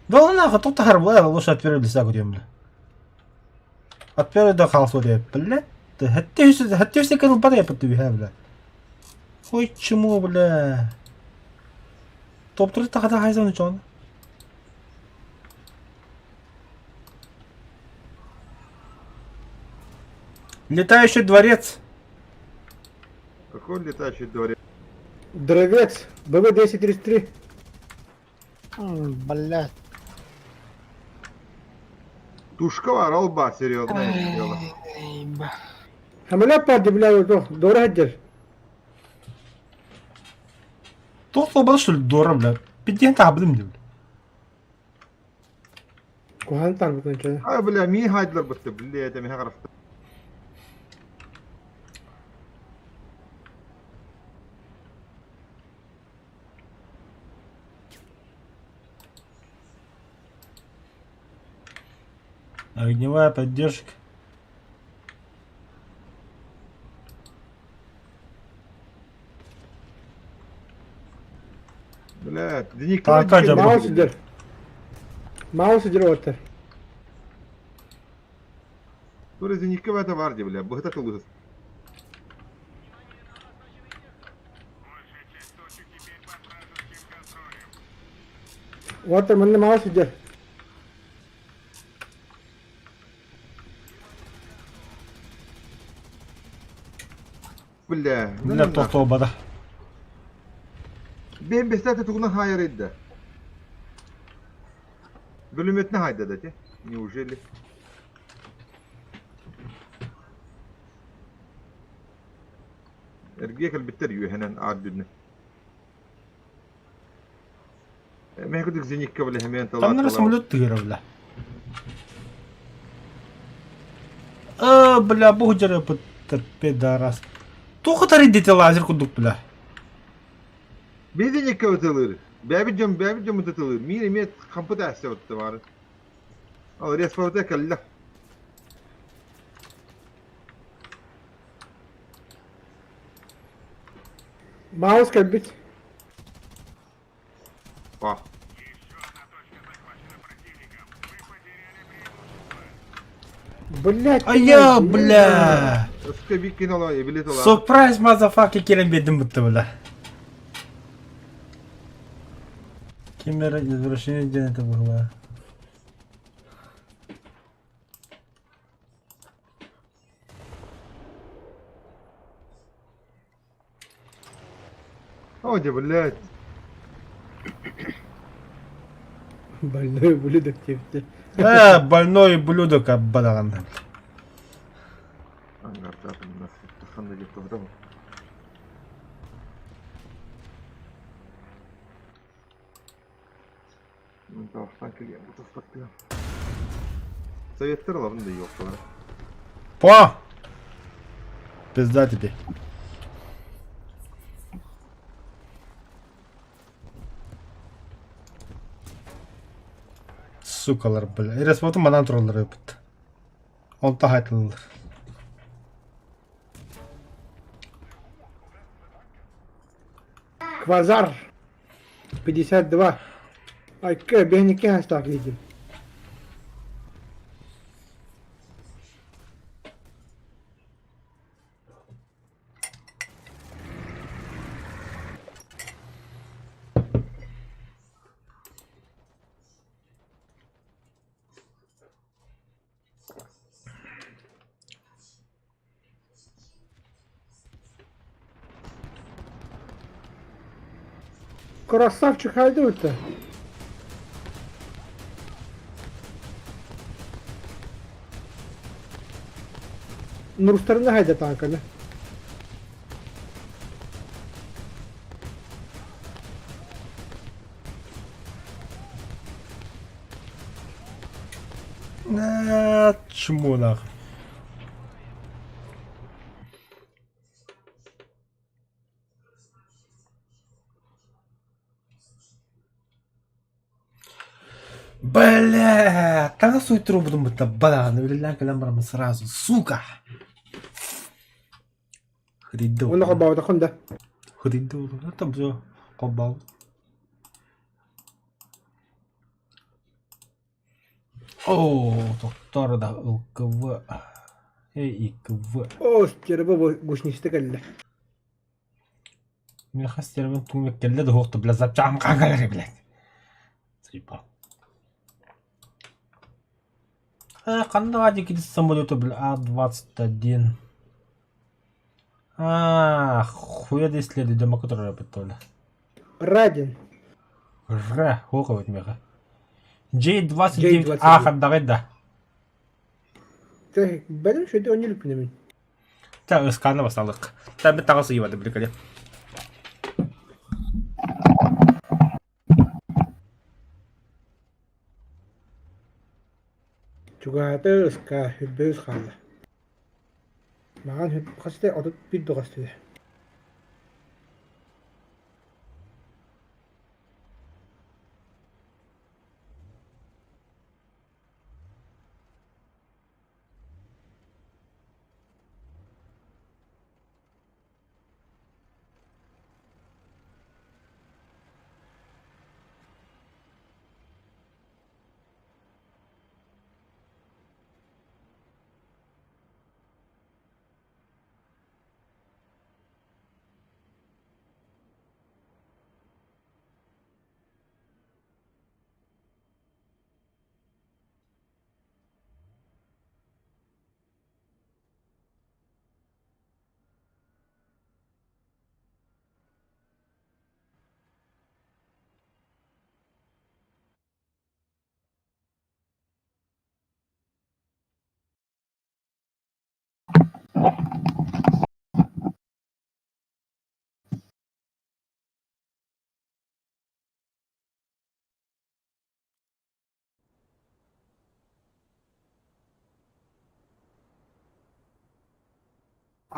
Да он нахуй тут харбла, лучше от первого лица говорим, бля. От первого до халсу, бля. Хәтта 100 хәтта 100 километр бля, бля. Ой, чему, бля? Топ-3 тахата хайсан учон. Летающий дворец. Какой летающий дворец? Дровец. БВ-233. Блядь. Тушка бар, ол бар, серьезное дело. Эй, б. Хамыла парды, бля, дора хаддер. Туох буолбата что ли, дура, бля. Пизден таабыдым дии. Куһаҕан таҥныбытын чэ. А, бля, мин хайдылар бытты, бля, это миһэ харахта. Огневая поддержка. Бля, Денис Танка дьэ Маус сидер. Маус сидер оттар. Тура зенитка бата бар дии, бля, быһыта тылыһыс. Оттар манна маус сидер. Бля, Бля, тохтообата. Бен бестате тугунан хайар идда. Бөлүмөтүнэ хайда да те. Неужели? Эргиэ кэлбиттэр үөһэнэн аар дүннэ. Мэ кудук зеникка бля хэмиэн Там наверное, талааталаа. самолет тыгыра, бля. Бля, бу дьарыпыттар пидорас. Туох тарыйдите лазер курдук, бля. Биһи зеникка ытылыр. Бэбит дьон бэбит дьон ытылыр. Миин эмиэ хампыт ааста отта бары. Ал респаута кэллэ. Маус кэлбит. Па. Блять. Айа, бля. Өскө биккин ола эбилет ола. Surprise, motherfucker, кэлэн биэрдим бутта, бля. Кемера извращение диэн это было. О, де, блядь. Больной ублюдок тебе. Больной ублюдок аббадаҕан. Советтер ылабын да ёпталар. По! Пизда тебе. Сукалар, бля. Эрес манан тураллар эбит. Онто хайтыллар. Квазар. 52. Айка, бэһиникки хастаах киһитин. Красавчик хайдута. Нурстарына хайда танканы. На чмо нахуй. Бля, таҥас суйтуруубутун бытта бадаҕаны үлэлээн кэлэн бараммын сразу, сука! Хридде Уонна холбооботоххун да. Хридде там все холбообут. Оо, тохтоор да ЛКВ. Эй, ИКВ. Оо, стерва гусеница кэллэ. Мин хас термин туҥҥа кэллэ да уһуохта, бля, запчаһым хаҥалары, блядь. Заебал. Ханна диэки самолету, бля, А-21. А, хуя да исследуй, дома который бля. Радин. Р, хуа меха. J29 А хандаҕай да. Бэлэм шөйдө онньулуппун мин. Та ыскаана басалык. Та бит таҕыс ыйыбады биликали. Чугаһата ыска үрбөйүс хаалла. Маҕан хас да 31 доҕостуйа.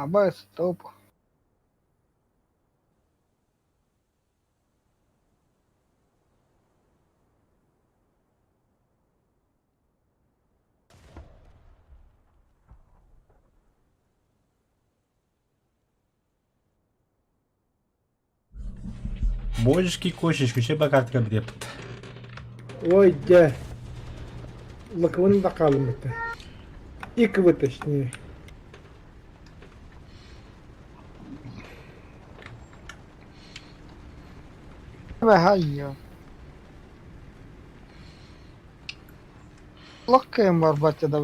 Аба, стоп. Божечки кошечки, че бакартка биреппит. Ой, дьэ. Лыкыбын да хаалыммыта. Иквы точнее. Хайа. Локкайым бар батя да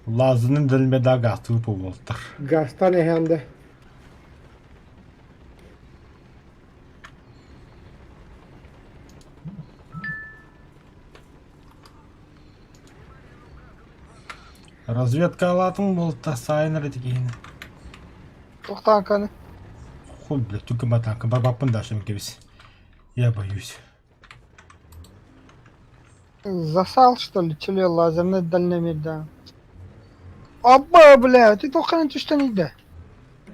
Лазының ділме да гастуу буолтар. Гастан эһэнде. Разведка алатын буолта сайын эрэ Туохтаан Хуй, блядь, только батанка, барбаппын да кебис. Я боюсь. Засал, что ли, чили лазерный дальномер, да. Абба, бля, ты только не что не да.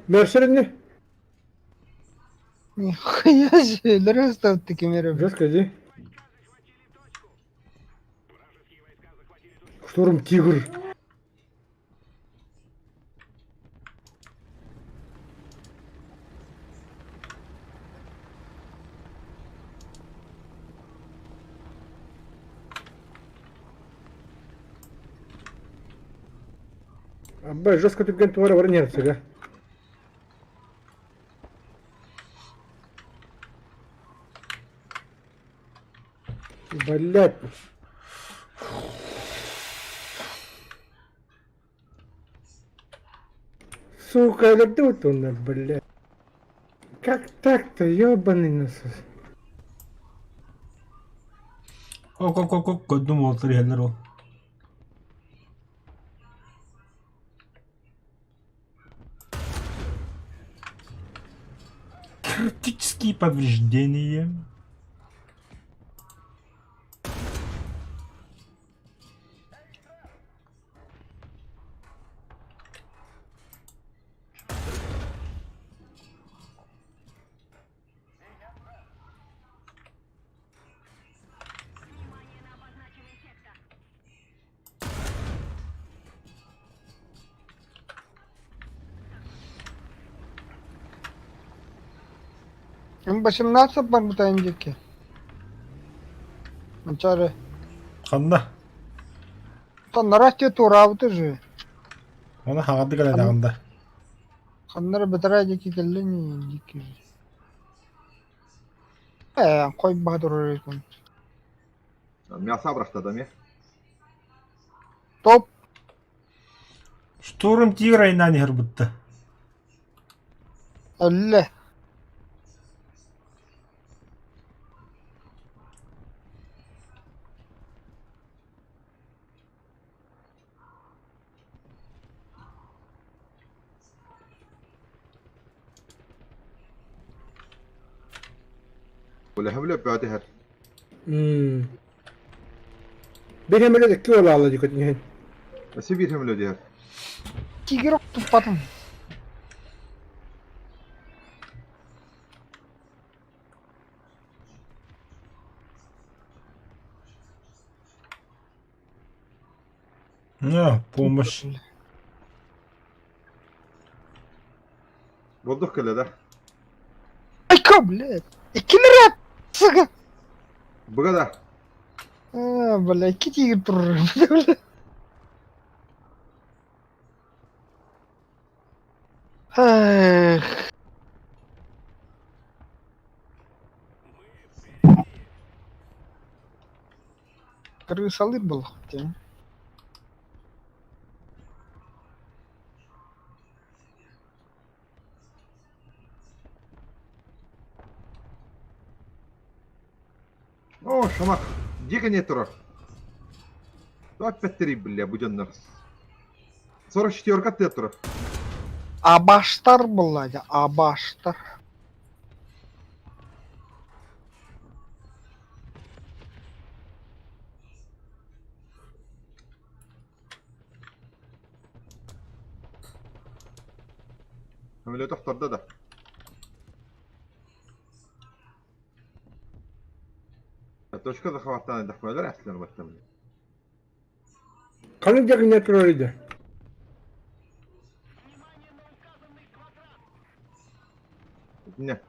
Мерсеринни. Нихуя себе, дұрыс таки мере. Жестко, иди. Штурм Тигр. Абба, жестко түрген туара бар нервсігі. Блять. Сука, ведут он, блядь. Как так-то, ёбаный насос. Ок-ок-ок, көрдүм уолтар иһэллэр ол. Критические повреждения. М18 барбыта диэки. Манчары. Ханна? Тон нарасте тураабыты же. Оны хаҕардык элэдэҕинда. Ханнары бэтэрээ диэки кэллэ диэки же. Ээ, хойбаһа турар эбиккин. Мясо абырахта да эмиэ. Топ. Штурм тигра инан иһэр бутта. Өллө. Үлэһэ бөтө иһэр. Биир эмэлэ икки уол аала дии көтүнүһүн. Өссө биир эмэлэ диһэр. Тигр туппатым. На, помощь. Воздух кэллэ да? Айка, блядь! Иккилэр сука! Быга да? А, бля, икки тигр турар, бля. Эх. Крысалыыр буоллахпыт дии. О, шамак, дико не турар. Опять бля, бу дьоннор. 44 аттыгар турар. Абаштар буолла дьэ, абаштар. Самолет охтордо да. Точка захваттаан дахмалар әслер баттам. Ханнык дьэкиннэр турар да? Не.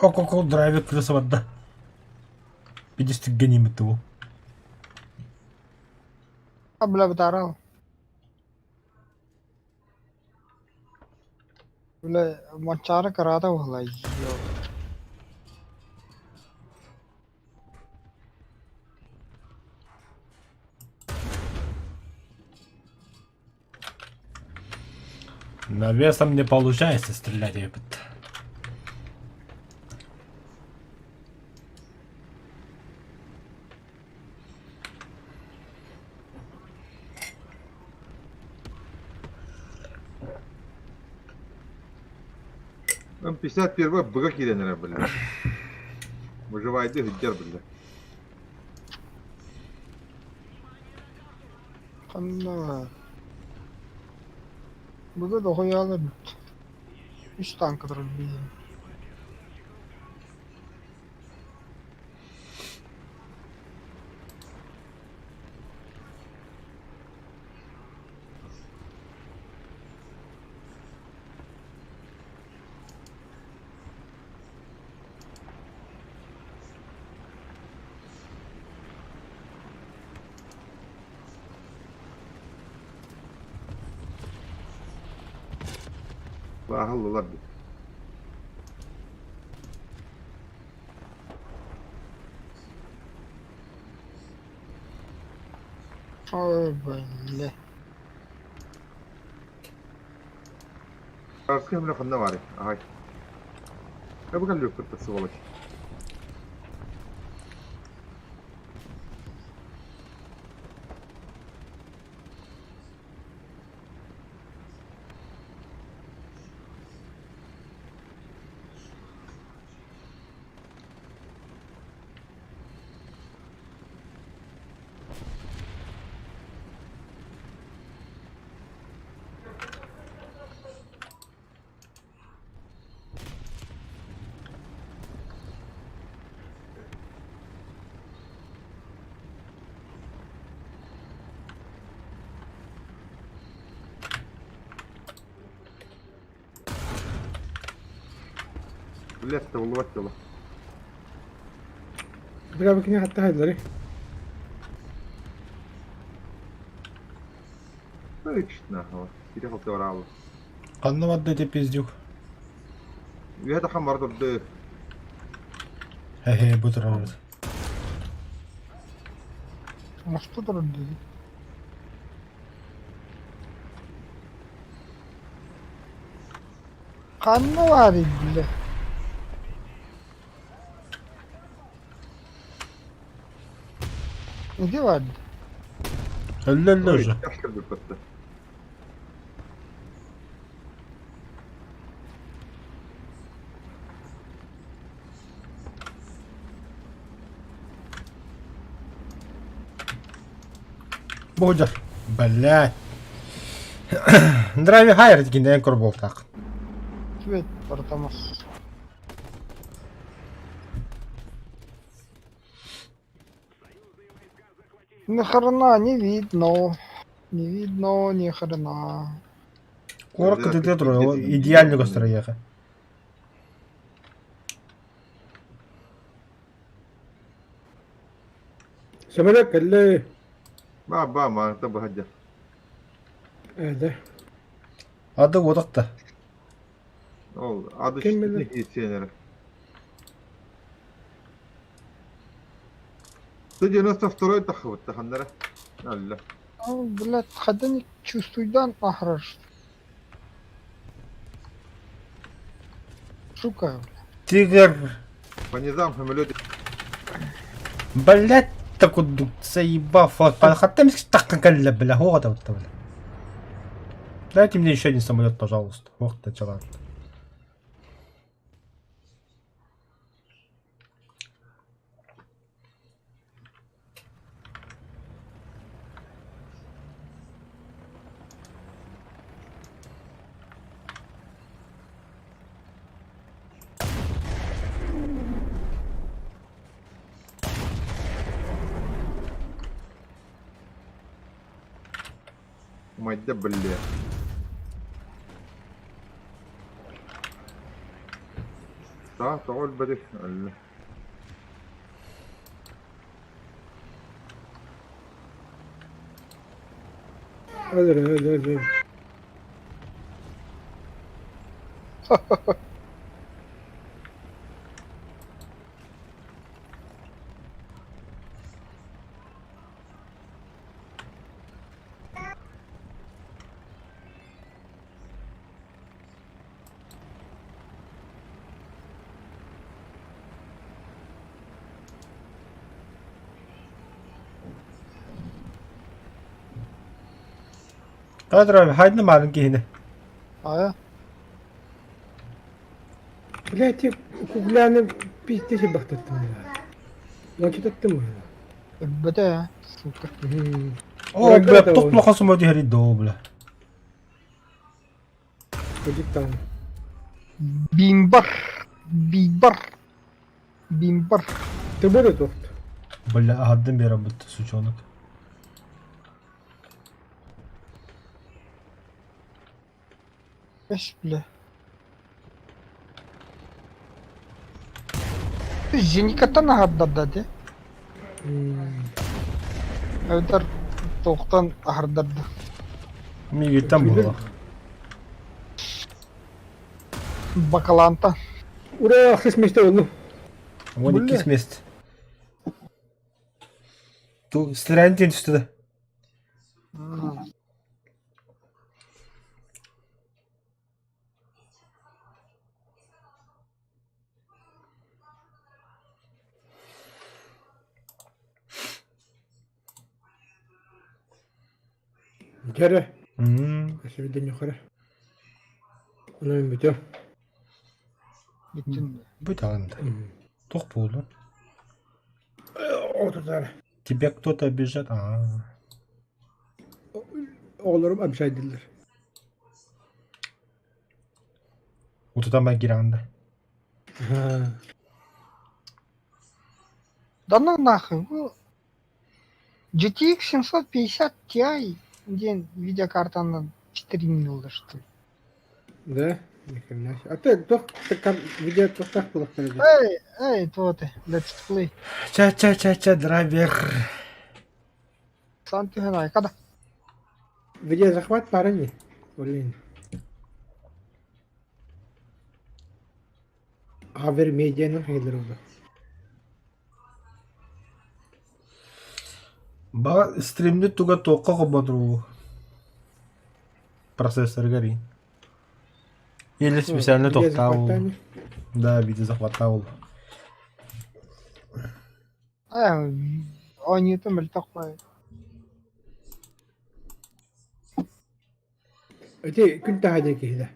Ок-ок, драйвер крыса барда. Пидестик генимит его. А, бля, бытаарал. Бля, Манчаары кыраата буолла, ё. Навесом не получается стрелять, ебать. М51 быга киирэн эрэр биллэ. Выживайды сылдьар биллэ. Ханна Быга доҕуйаал эбит. Үс танка турар биһиги. Бааһыллылар дии. Ой, бля. Арскай бля ханна баарый? Аһай. Эбэ кэллиэхпит сволочь. Блядь, табыллыбат дьоло. Бля, кини хатта хайдары. Точно, кире халты бараалла. Ханна барда ити пиздюк? Үөһэ тахан бара турды. Хе-хе, бу турар. Мосто турар дии. Ханна баарый бile? Где баар? Өллө-өллө уже. Бодер. Блядь. Драйви хайр дигин көр буолтаах. Түбэт бартамас. Ни хрена не видно. Не видно ни хрена. Куоракка тытыа турар, идеально көстөр эйиэхэ. Самолет кэллэ. Ба ба маанта быһадьа. Ээ Ады уотахта. Ол ады Ким билэр? сиэнэрэ. 192 тахыбыт таханнара. Алла. А, блядь, хадани чувствуйдан ахраш. Сука, Тигр. По низам самолет. Блядь, так вот заебав. Хаттам так кэллэ, бля, вот это бля. Дайте мне еще один самолет, пожалуйста. Ох ты, чувак. Майда бля. Та тоҕо өлбөтүй? Өллө. Өлөр өлөр өлөр. Кадр хайдна марын киһини. А? Блядь, кугляны пиздец бахтаттым. Ланчытаттым. Өлбөтө, сука. О, бля, туох плохо самолет иһэр доо, бля. Кудиктан. Бимбар. Бимбар. Бимбар. Ты будет туохт. Бля, аһардым биэрэн бутта, сучонок. Эс, бля. Зеникаттан аһардарда дии. Эбэтэр туохтан аһардарда. Мигиттэн буолла. Бакаланта. Ура, ахсыс месте болду. Вон иккис месте. Ту стреляйте түстэ да. Дьэрэ. Өсүбүдэн юхара. Онон бүтүө. Бүтүн. Бүтәҕин да. Туох буоллун? Отутар. Тебя кто-то обижает? Аа. Оҕолорум обижайдыллар. Утутан кирэҕин да. Да ну нахуй. Бу GTX 750 Ti диэн видеокартаны стримнилэр что ли? Да? Ни хрена себе. А ты туох видео туохтаах буолуохтара дии? Эй, эй, туох ты, let's play. Ча-ча-ча-ча, драйвер. Сан түһэн айка да. Видеозахват баара ини. Блин. Авер медианан хайылар олор. Баҕа стримнит туга туохха холбоноруу процессорыгар иин. Или специально тохтаабыл. Да, видео захваттаабыл. Оонньуута мөлтөх баҕайы. Ити күн таһа диэн киһи да.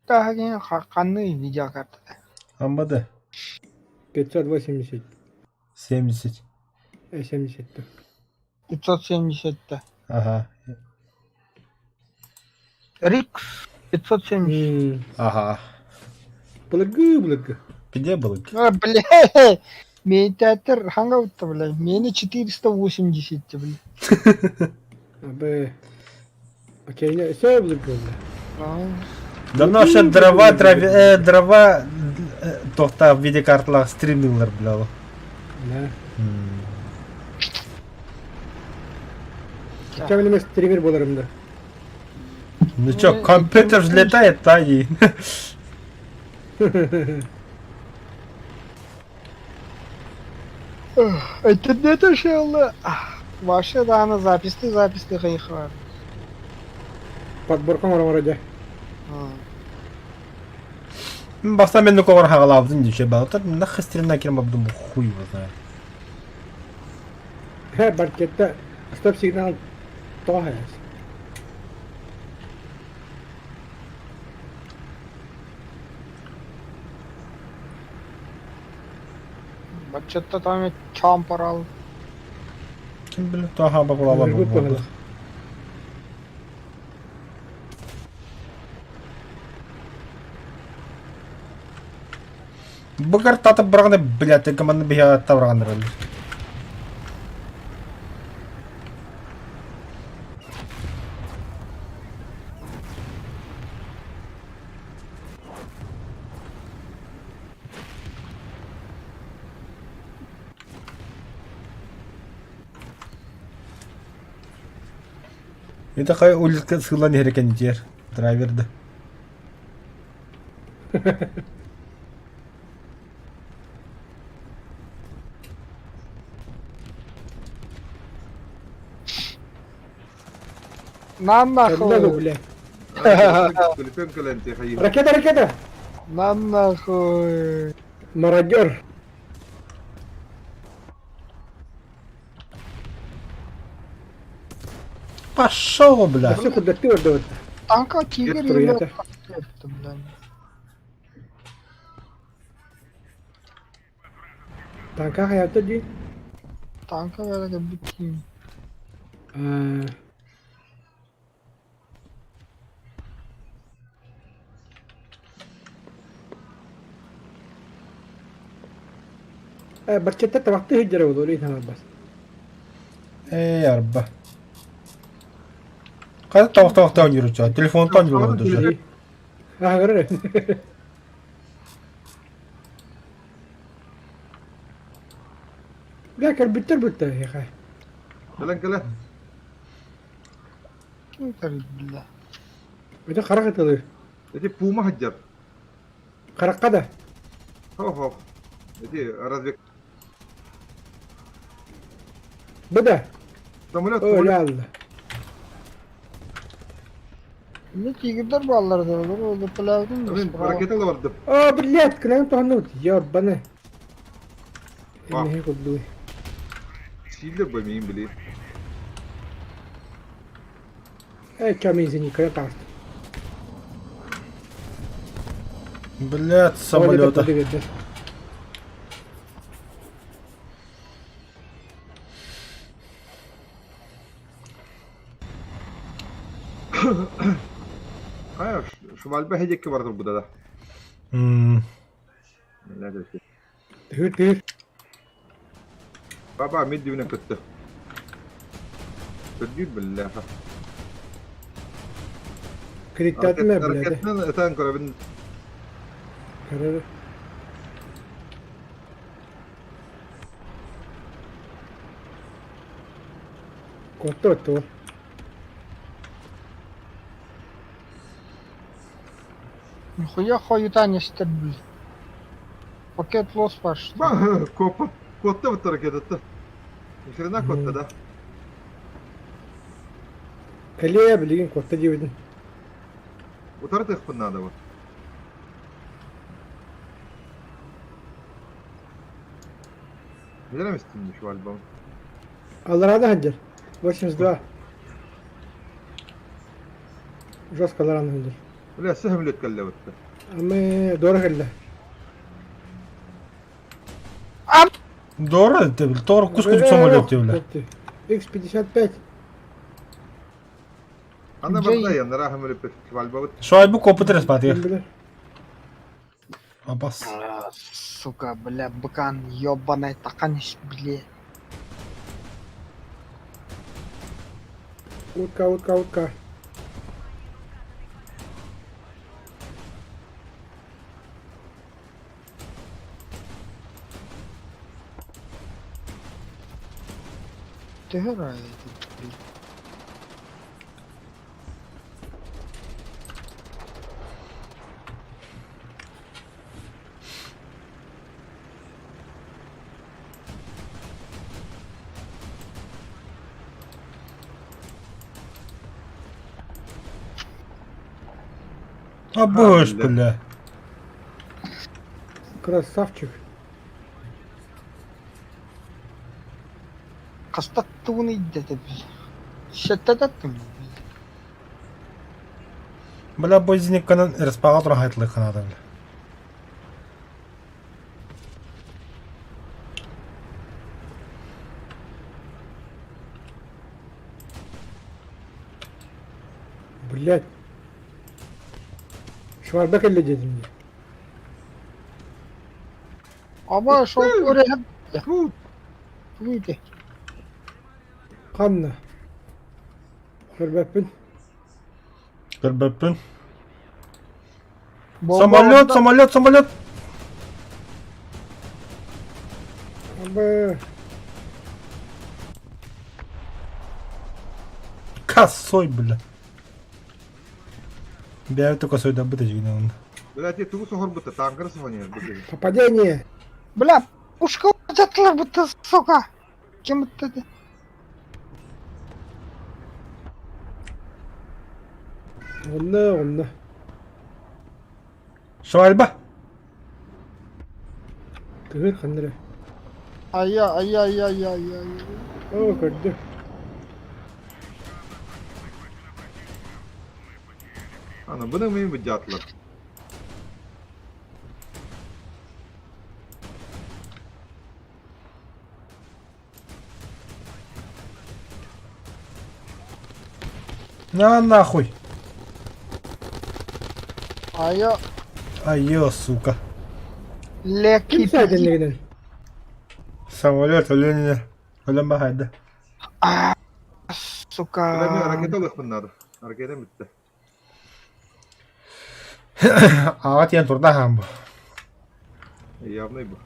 Таһа диэн ханны видеокартата? Амбада. 580. 70. 70. 570 да. Ага. Рикс 570. Ага. Былыргы былыргы. Где былыргы? А, бля, Медиатор хангаутта, бля. Мене 480, бля. Абы. Окей, все былыргы, бля. Да наша дрова, дрова, дрова, тохта в виде карталах стримилер, бля. Да. Хотя бы стример боларым да. Ну чё, компьютер взлетает, та и. Интернет ушел. Вообще, да, на записи, записи хайхар. Подборка вроде. Бастан мен нукогор хагалаабытын диче балатар нахы стримна кирм бабдым хуй его знает. Хэ, баркетта стоп сигнал тоһэс. Баччатта там чампарал. Ким билет тоха бабала бу. Быгар татып бырағаны, блядь, команда биһиэхэ табырағаннар Это хай улитка сылан иһэр диэр драйвер да. На нахуй. Ракета, ракета! На нахуй. Мародер. Пошел, бля. Все куда ты вот. Танка тигр или Танка хаята ди. Танка верага битим. Барчетта табакты хиджара болор итамар бас. Эй, арба. Қайда табақ-табақтан жүріп Телефонтан жүріп отыр. А, көрөр. Бля, көр бүттер бүттер, яхай. Кэлэн кэлэ. Ким бля. Это харак этылыр. Эти пума хаджар. Харакка да. Хо-хо. Эти разве Буда. Самолет. О, ля Не тигрдер баллар да olur. Ол пылаудың. Мен ракета да барды. О, блядь, кынан тонут. Ёбаны. Не кудуй. Силдер бо мин били. Э, чё извини, кына таст. Блядь, самолета. Хайа, швальба хедекке бардыр буда да. Тыр тыр. Баба мен дүйнен көттө. Көрдүр биллә. Криттатма блядь. Ракетнан этан көрөбүн. Көрөр. Котто то. Нихуя хуета не стербли. Пакет лос пошли. Ба, копа, куотта бытта ракетатта. Ни хрена куотта да. Кэлиэ билигин куотта диэбитин. Утары тыахпын наада бу. Билэр эмистин şu альбом. Алларада сылдьар. 82. Жестко аллараны сылдьар. Бля, сөһөмлөт кэллэ бытта. Аме дора кэллэ. Дора это, тор кус кудук самолет бля. X55. Ана барда яннара хөмөлөп свальбабыт. Швальбу копытыр спаты. Билэр. Абас. Сука, бля, быкан ебаный таканиш, бля. Утка, утка, утка. Төһө ыраайдый, блин. Абыш, бля. бля. Красавчик. Хаста тугун ыйдата бил. Сэттэтаттым бил. Бля, бозникканан респаға тура хайтылы канада, бля. Блять. Шварба кэллэ диэтим дии. Аба шол көрөһөм Фу, тугуйте. Ханна? Көрбөппүн. Көрбөппүн. Самолет, самолет, самолет! Аба Косой, бля. Бэйэ косой да быта жигинэ Бля, те тугу соһорбута, тааҥкара соһон Попадение. Бля, пушка жатылар бытта, сука. Ким бытта? Онно, онно. Швальба! Тыгыр ханна эрэ. Айа, айа, айа, айа, айа. Оо, көрдүм. Ана, бұны мен бұдятлар. На нахуй! Айа, Айо, сука. леки. Ким саайденнигинэн? Самолет өлөнүнэ. Өлөн бахайды. Сука. Ракета алыхпын надо. Ракета бітті. Аға тиен турда хам бу. Явный бу.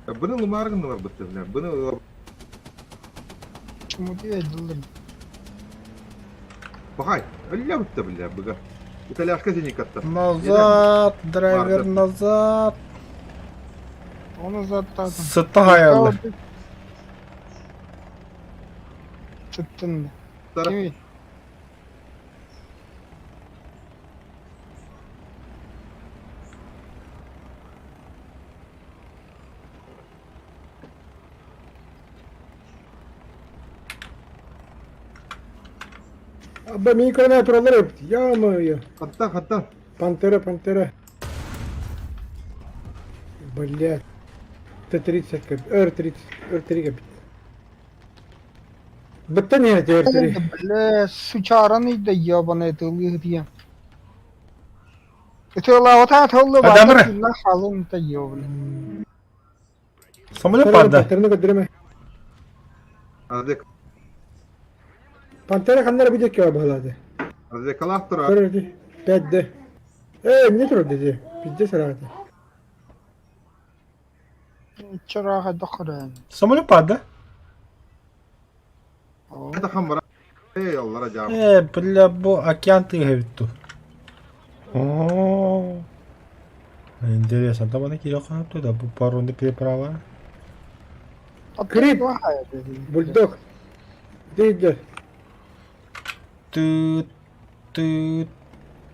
Бұны лымаргын бар бітті. Бұны Чему ты дылым? Бахай, өллә бітті бля, бұға. Итальяшка зеникатта. Назад, драйвер, назад. Оны заттадым. Сытта хаялы. Сыттын. Кими? Абба мин көрөн тураллар эбит. Ё-моё. Хаттан, хаттан. Пантера, пантера. Блядь. Т-30 кэп. Р-30. Р-3 кэп. Быттан иһэр Р-3. Бля, сучаран иде ебаный тылы диэн. Ытыалаабата тыллы Адамыр. баата халын та ебаный. Самолет барды. Пантераны көрдүрөмө. Аздек, Пантера ханнара бүдек кеба баһалаады. аздек алахтыра. Көрөр 5D. Э, эмне турар деди. Пиздец арааты. Чараха дохрен. Самолет барды. Это хамбара. Эй, аллара жам. Э, бля, бу океан тыга бүттү. О, интересно, там она кириэххэ да, бу паромный переправа. Крит! Бульдог! Дийдер! Ты, ты,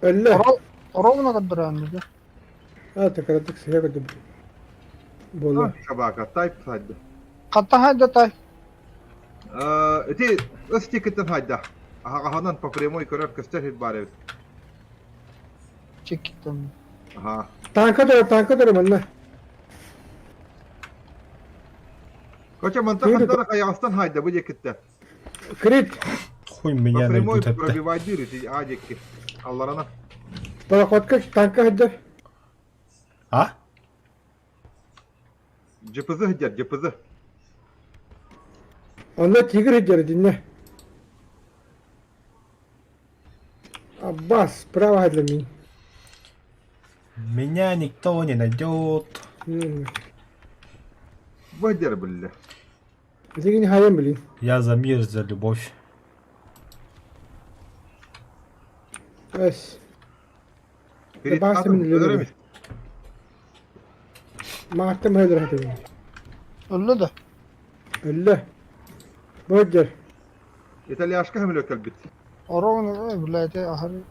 Өллө! Ровно көрдөрөөннү да. А, такаратык сыһа көрдөм. Буолла. Собака, тайп хайда. Хатта хайда тай. Ити ыс тикиттен хайда. Аһаҕаһынан по прямой көрөр көстөр сир баар эбит. Чекиттен. Аха. Танка дөрө, танка дөрө манна. Короче, мантан хантара хайаҕастан хайда бу диэкиттэ. Крит! Хуй меня По прямой найдут это. пробивайдыр ити а диэки. Алларана. Пароходка танка сылдьар. А? ДПЗ сылдьар, ДПЗ. Онно тигр сылдьар итиннэ. Аббас, справа сылдьар мин. Меня никто не найдет. Бу сылдьар биллэ. Билигин хайан билин. Я за мир, за любовь. Эс. Перед Баас атом мин өлөр өлөрөм. эмит. Мааттым өлөр хатым. Өллө да. Өллө. Бу сылдьар. Итальяшка хөмөлө кэлбит. Ровно, блядь, аһары.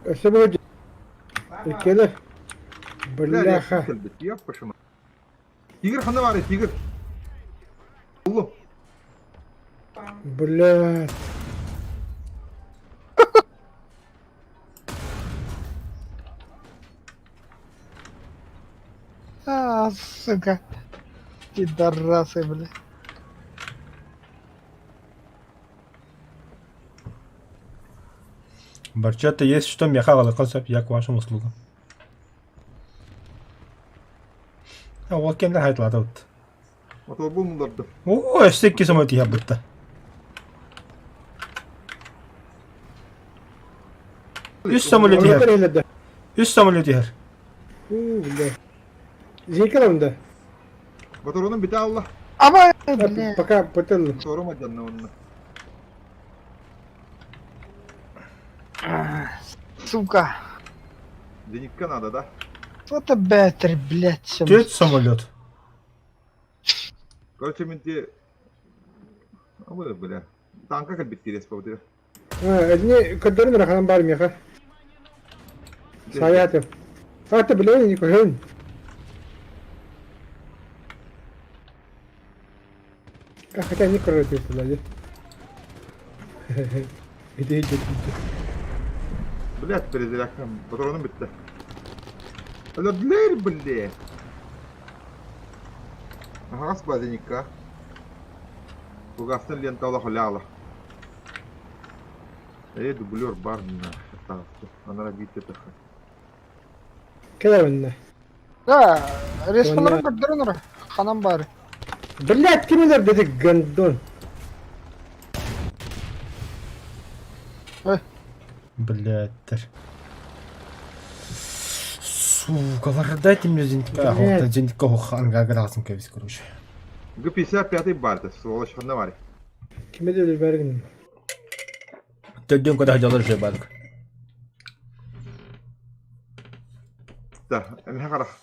Өссө бу сылдьар. Иккиэлэр. Бляха. Кэлбит. Ёппашыма. Тигр ханна баарый, тигр? Уллум. Блядь. А, сука. Пидорасы, блядь. Барчата есть что, Михаил Александрович, я к вашим услугам. А вот кемдер хайтлады вот. Моторбун буллардым. О, өссө икки самолет иһэ бытта. Үс самолет Самолеттар иһэр. иһэллэр да. Үс самолет иһэр. Уу, бля. Зеркало да. Моторунун бүтэ алла. Аба, блядь. Пока потел. Моторум адьанна онно. Сука. Зенитка надо, да? Вот это бэтер, блядь. всё. Төрт самолет. Короче, мен те... Абы, бля. Танка кэлбит кириэс побытыгар. Одни көрдөрүн раханан бар меха. Саятым. Ата бля, не көрөн. А хотя не көрөт бля. Иди, иди, иди. Блядь, перезарядкам. Патроным бүттэ. Өлөрдүлэр, бля. Аһаҕас ба зеникка. Кугастан лента олох ляла. Э, дублер бар на таҕыста. Анара биирдэ тахха. Кэлэр онно. Да, респаларын көрдөрөн ора. Ханан бары. Блядь, ким өлөр деди гандон. Блядь. Сука, дайте мне зенитка. Блядь. Зенитка ангаграсым кэбис, короче. Г-55 баарта, сволочь ханна баар. Ким өлөр бәргин. Төрдүн куда дьолор жебадык. Да, эмиэ харах.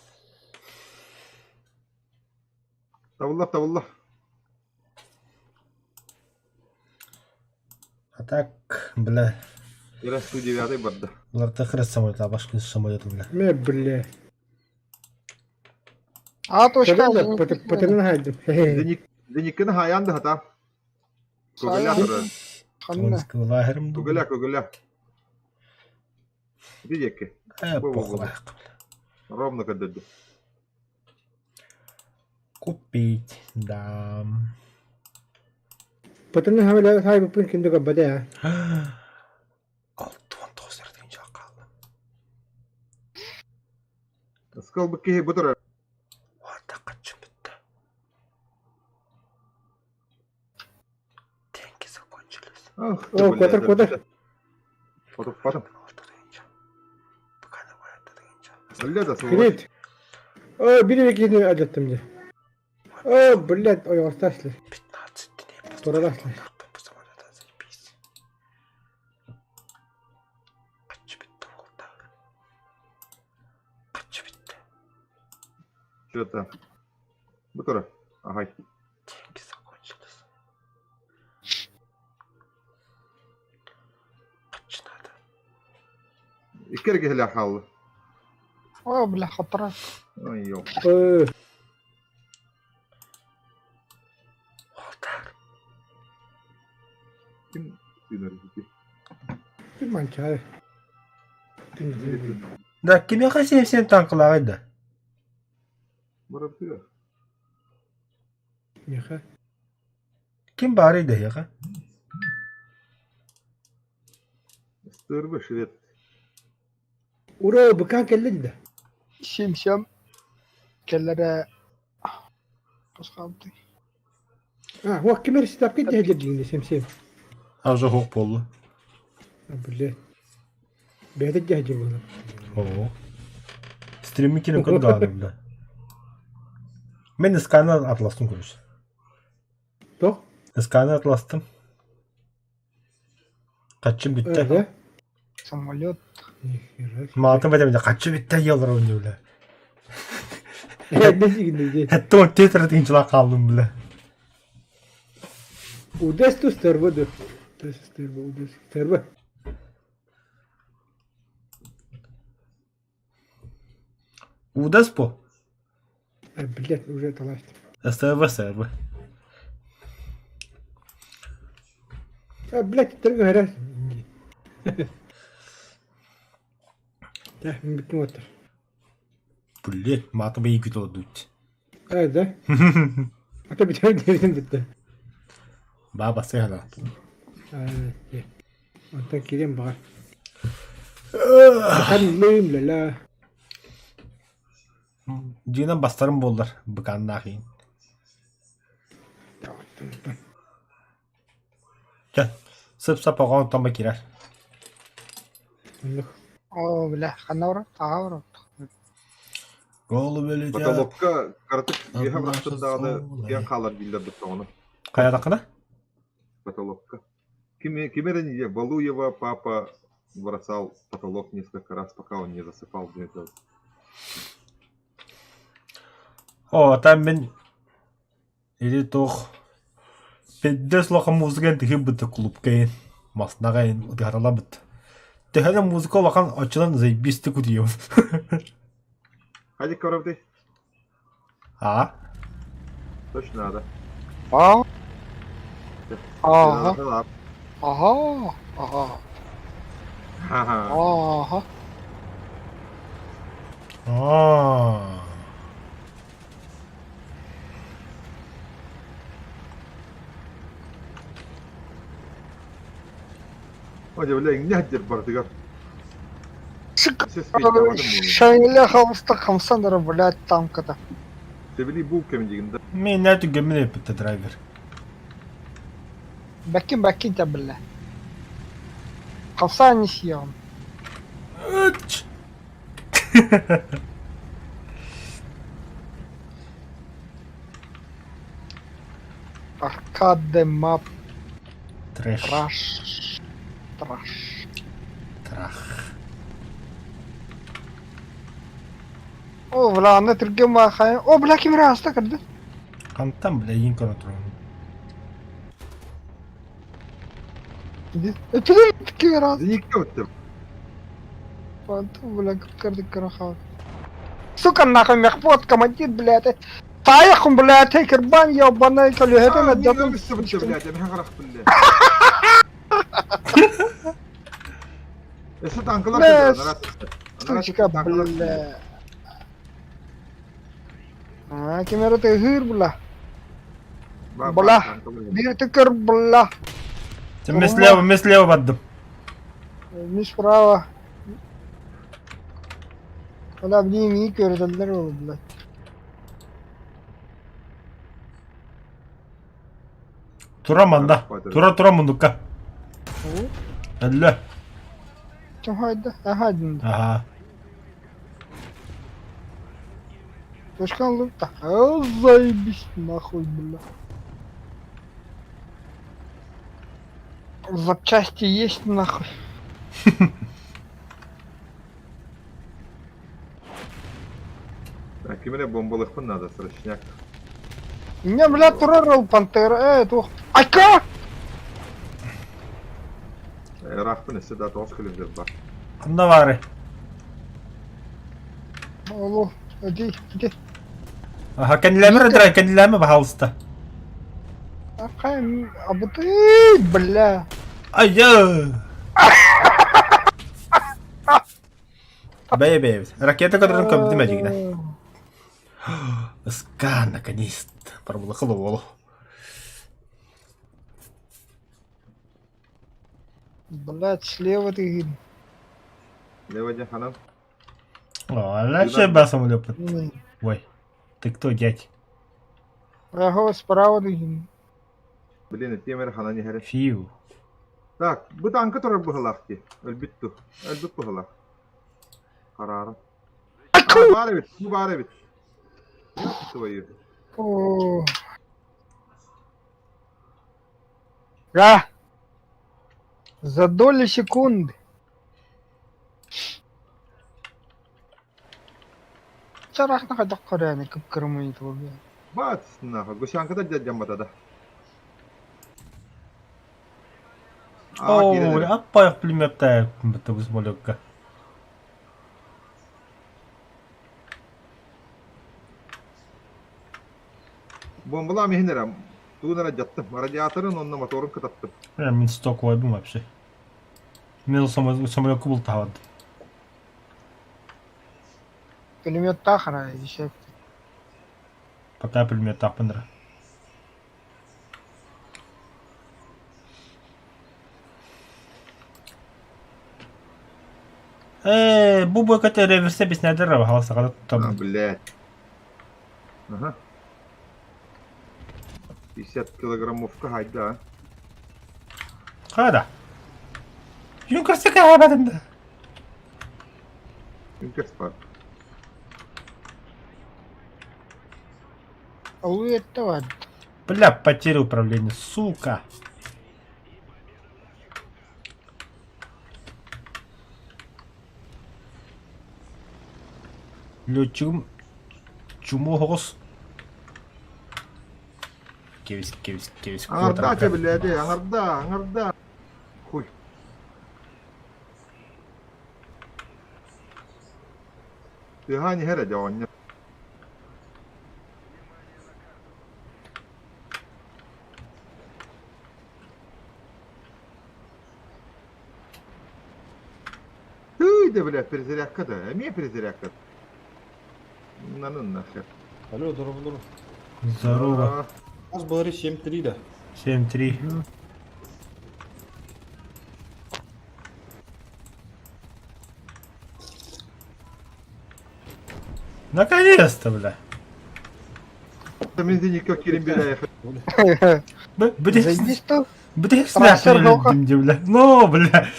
Табылла, табылла. А так, бля, Era Су-9 барда. Буларта хрес самолет, а башкы самолет, бля. Ме, бля. А точка. Потырын хайдым. Зеникканы хайаан да хата. Көгөлө турар. Ханна. Лагерым. Көгөлө, көгөлө. Ити диэки. Э, Бу, бу, похуй. бу. Ровно көрдөрдү. Купить, да. Потырын хамела хайбыппын кинди көрбөтэ. 69 эрдин хаалла. Ыскал бу киһи бу турар. Уорда качым бүтті. Деньги закончились. Ах, О, котор, котор. Потуппатым. Өллө да сволочь. Крит. О, бир киһини адьаттым дии. О, блядь, ой, остасли. 15 дней просто. Турадасли. Заебись. Качы бүтті болды. Что-то. Бу тура. Ага. Деньги закончились. Хаччы надо. Икки эрэ киһилээх хаалла. О, бля, хатара. Ой, ёл. Уолтар. Ким тыынар ити? Ким манчаары? Да, кимиэхэ 77 танкалааҕый да? Барабыа. Миэхэ. Ким баарый да эһиэхэ? Стырбы швед. Ура, быкаан кэллин да? Сим-сям. Кэллэрэ Пасхалты. А, уох ким эрэ ситапка дьэһэлэр диҥнэ сем-сем. Уже хуох буолла. Блин. Бэйэтэ дьэһэлэр буолар. Оо. Стримми киирэн көр даҕаны бля. Мен сканер атластым короче. Тоқ? Сканер атластым. Хаччым бүттэ. Да? Самолет. Нихера. Маалтым бэтэ хаччы бүттэ еллар ойнуу бля. Не дигинде. Хэтто тетр тинчила хааллым бля. Удес ту стерва ду. Удес стерва, удес стерва. Удас по? А, блядь, уже таласть. СТВ СРВ. А, блядь, түргө Да, мен бүттүм оттор. Блядь, маатым бейин күтө олордут. А, да? А то бүтэр дебитин бүттэ. Баба сыһана. А, Онтон кириэн баҕар. Ханныым ла-ла. Дьиҥинэн бастарым буоллар, быкааннаах иһин. Чэ, сып-сап оҕо онтон ба киирэр. Оннук. Оо, бля, ханна барар? Таҕа барар. Голуби летят. Потолокка кыратык үөһэ Одна бырахтын даҕаны солай. киэн хаалар дииллэр быттаҕына. Хайатаххына? Потолокка. Ким, ким эрэ не Валуева папа бросал потолок несколько раз, пока он не засыпал где-то. О, там мин или туох пиздец улахан музыка тыһы быта клубка маснаҕа ытыһаралабыт. Төһө да музыка улахан оччонон заебистик утуйабын. Хадик коробды? А? Точно надо. А? Ага. Ага. Ага. Ага. Ага. Аа. О, бля, иҥнэһдир барытыгар. Сука, Шайля хауста хамсандара, блядь, танката. Себили булками дигин да. Мен нэ түгэммин эппитэ драйвер. Бэккин бэккин та бля. Хамса не съем. Ыч! Аркаде мап Трэш. траш. Траш. Трах. О, бля, аны түрген бахай. О, бля, ким раста кырды. Хантан бля иин көрө турабын. Өтүлүм ким раста. Зеникке өттүм. Антон, бля, кырды кырахал. Сука, нахуй, мехвод, командир, блядь. Таях, блядь, кырбан, ебаный, колюхетен отдадым. Блядь, я харах, блядь. Өссө танкалар Бля, кэллилэр, Сучка, бля. А, ким эрэ тыһыыр, бля. Бля. Биир тыкыр, бля. Мен слева, мен слева бардым. Мин справа. Бля, блин, мии көрүтэллэр ол, блядь. Тура манда. Тура тура мундукка. Өллө. Ким хайда? Аха, дин. Аха. Точкан лупта. О, заебись, нахуй, бля. Запчасти есть, нахуй. Ким эрэ бомбалыахпын наада, срочняк. Не, блядь, турар ол пантера, э, туох. Айка! Ыраахпын өссө да тоҕус километр бар. Ханна баары? Олу, иди, иди. Аха, кэннилээмэ Редрай, кэннилээмэ, пожалуйста. Акай, абыты, бля. Айя! Бэйэ бэйэбит. Ракета көрөрүн көбдүм эдьигинэ. Ыскаан, наконец-то. Пробулахыл уолу. Блядь, слева ты. Слева дьэ ханан? О, дальше ба самолет. Ой, ты кто, дядь? Ага, справа ты. Блин, этиэм эрэ ханан иһэрэ. Фиу. Так, бу тааҥка турар быһылаах дии. Өлбүт ту. Өлбүт быһылаах. Хараара. А, баар эбит, бу баар эбит. Твою. О. Да. За доли секунды. Чарахна хайдах көрөөнү кып-кырымый туолуо. Бац, нахуй. Гусянкада дьадьаммата да. О, аппайах пулеметтаах бу самолекка. Бомбалаам иһин эрэ тугун эрэ дьаттым. Радиаторын уонна моторун кытаттым. Мин стоковойбун вообще. Мен самолекку бултаабат. Пулеметтаах ара еще. Пока пулеметтаахпын эрэ. Ээ, бу бөкөтө реверсе биснэдэр хаалсаҕа А, туттабын. блядь. Ага. 50 килограммовка хайда, а? Хада. Юнкерсы каабатын да. Юнкерс бар. Алуетта бар. Бля, потеря управления, сука. Летчигым чумо оҕус. Кэбис, кэбис, кэбис. Аҥарда чэ, блядь, аҥарда, аҥарда. Хуй. Тыаһаан иһэр ээ, оҕонньор. Тыый да, блядь, перезарядка да, эмиэ перезарядка. На ну нахер. Алло, здорово, здорово. Здорово. У нас было 7-3, да? 7-3. Наконец-то, бля. Мин кирин билэ. Зайди что? Бля, Трансфер долга. бля. Ну, бля.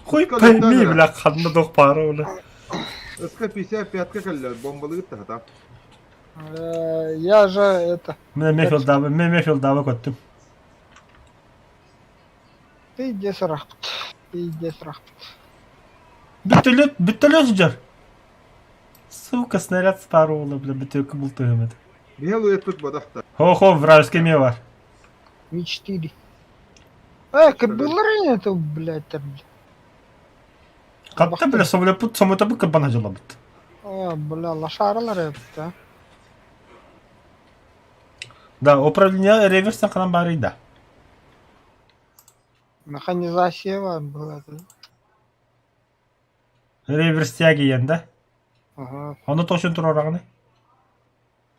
Хуй пойми, бля, ханна дох пара, бля. Ыска 55-ка кэллэ, бомбалыгыт тахата. Я же это... Мен Мефилдабы, мен Мефилдабы көттүм. Ты иди сырахпыт. Ты иди сырахпыт. Бүтөлөт, бүтөлөт жар. Сука, снаряд спарула, бля, бүтөкү бултыгым это. Михаил уетпут бодахта. Хо-хо, вражеский ме бар. Ми-4. Э, кыбылыр это, блядь, там, блядь. Хатта, бля, самолет самолет бу кабана жылабыт. А, бля, лошаралар это. Да, управление реверсен канан бары да. Механизация была. Реверс тяги да? Ага. Оны точно турарагны.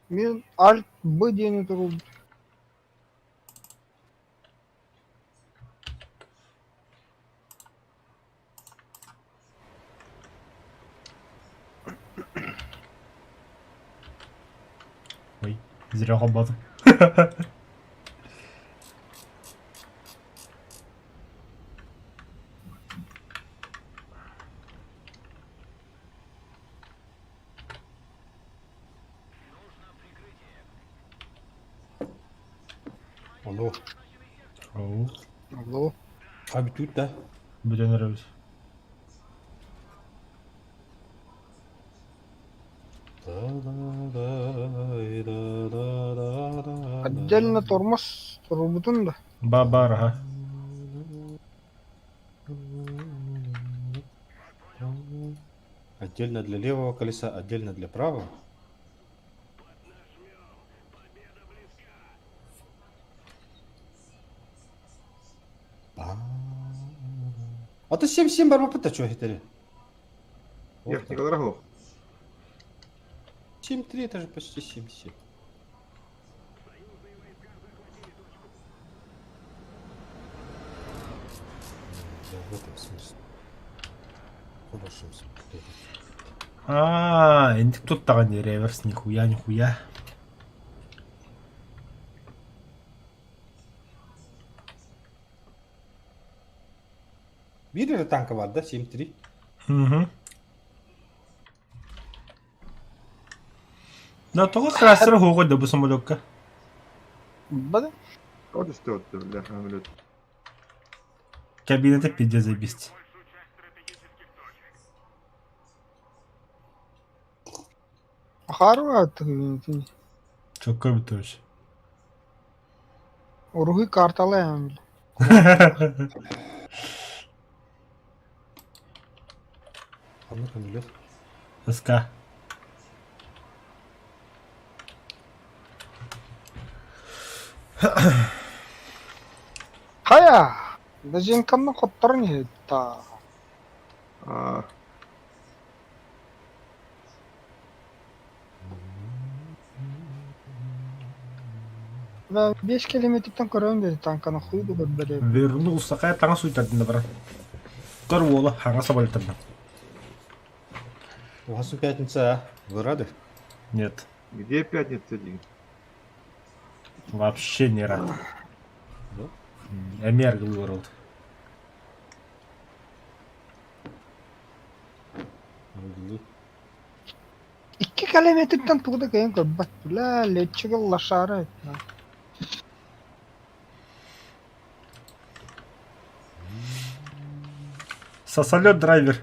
Мен Альт Б диэни турул. Ой, зря холбадым. Алло. Оу. Алло. А тут, да? Бүтэн эрэбит. Отдельно тормоз турбутун да. Ба-бар, ага. Отдельно для левого колеса, отдельно для правого. А то 7-7 барбапыт да чё хитери? Техникалара суох. 7-3 это же почти 7-7. Да, в этом смысле. В хорошем смысле. Аа, интик туттаҕын реверс нихуя нихуя. Биир эрэ танка бар да 7-3. Угу. Да, тоҕо красера хоҕой да бу самолекка. Бада. Вот и что это, бля, самолет. Кабинета пиздец заебись. Харуа Чокко бит Уруһуй карталаан. Ханнык самолет? СК. Хайа! Дажинканны хотторон иһитта. А, Биэс километртан көрөм диэти танканы хуй да көрбөтө. Вернулся. Хайа таҥас уйтардын да баран. Көр уола хаҥа сабалытарда. У вас пятница, а? Вы рады? Нет. где пятница день? Вообще не рад. Да? Эмерг выбрал. Могли. Икки километртан тугу да кыайан көрбөт. Бля, летчигэ лошара. Сосолет драйвер.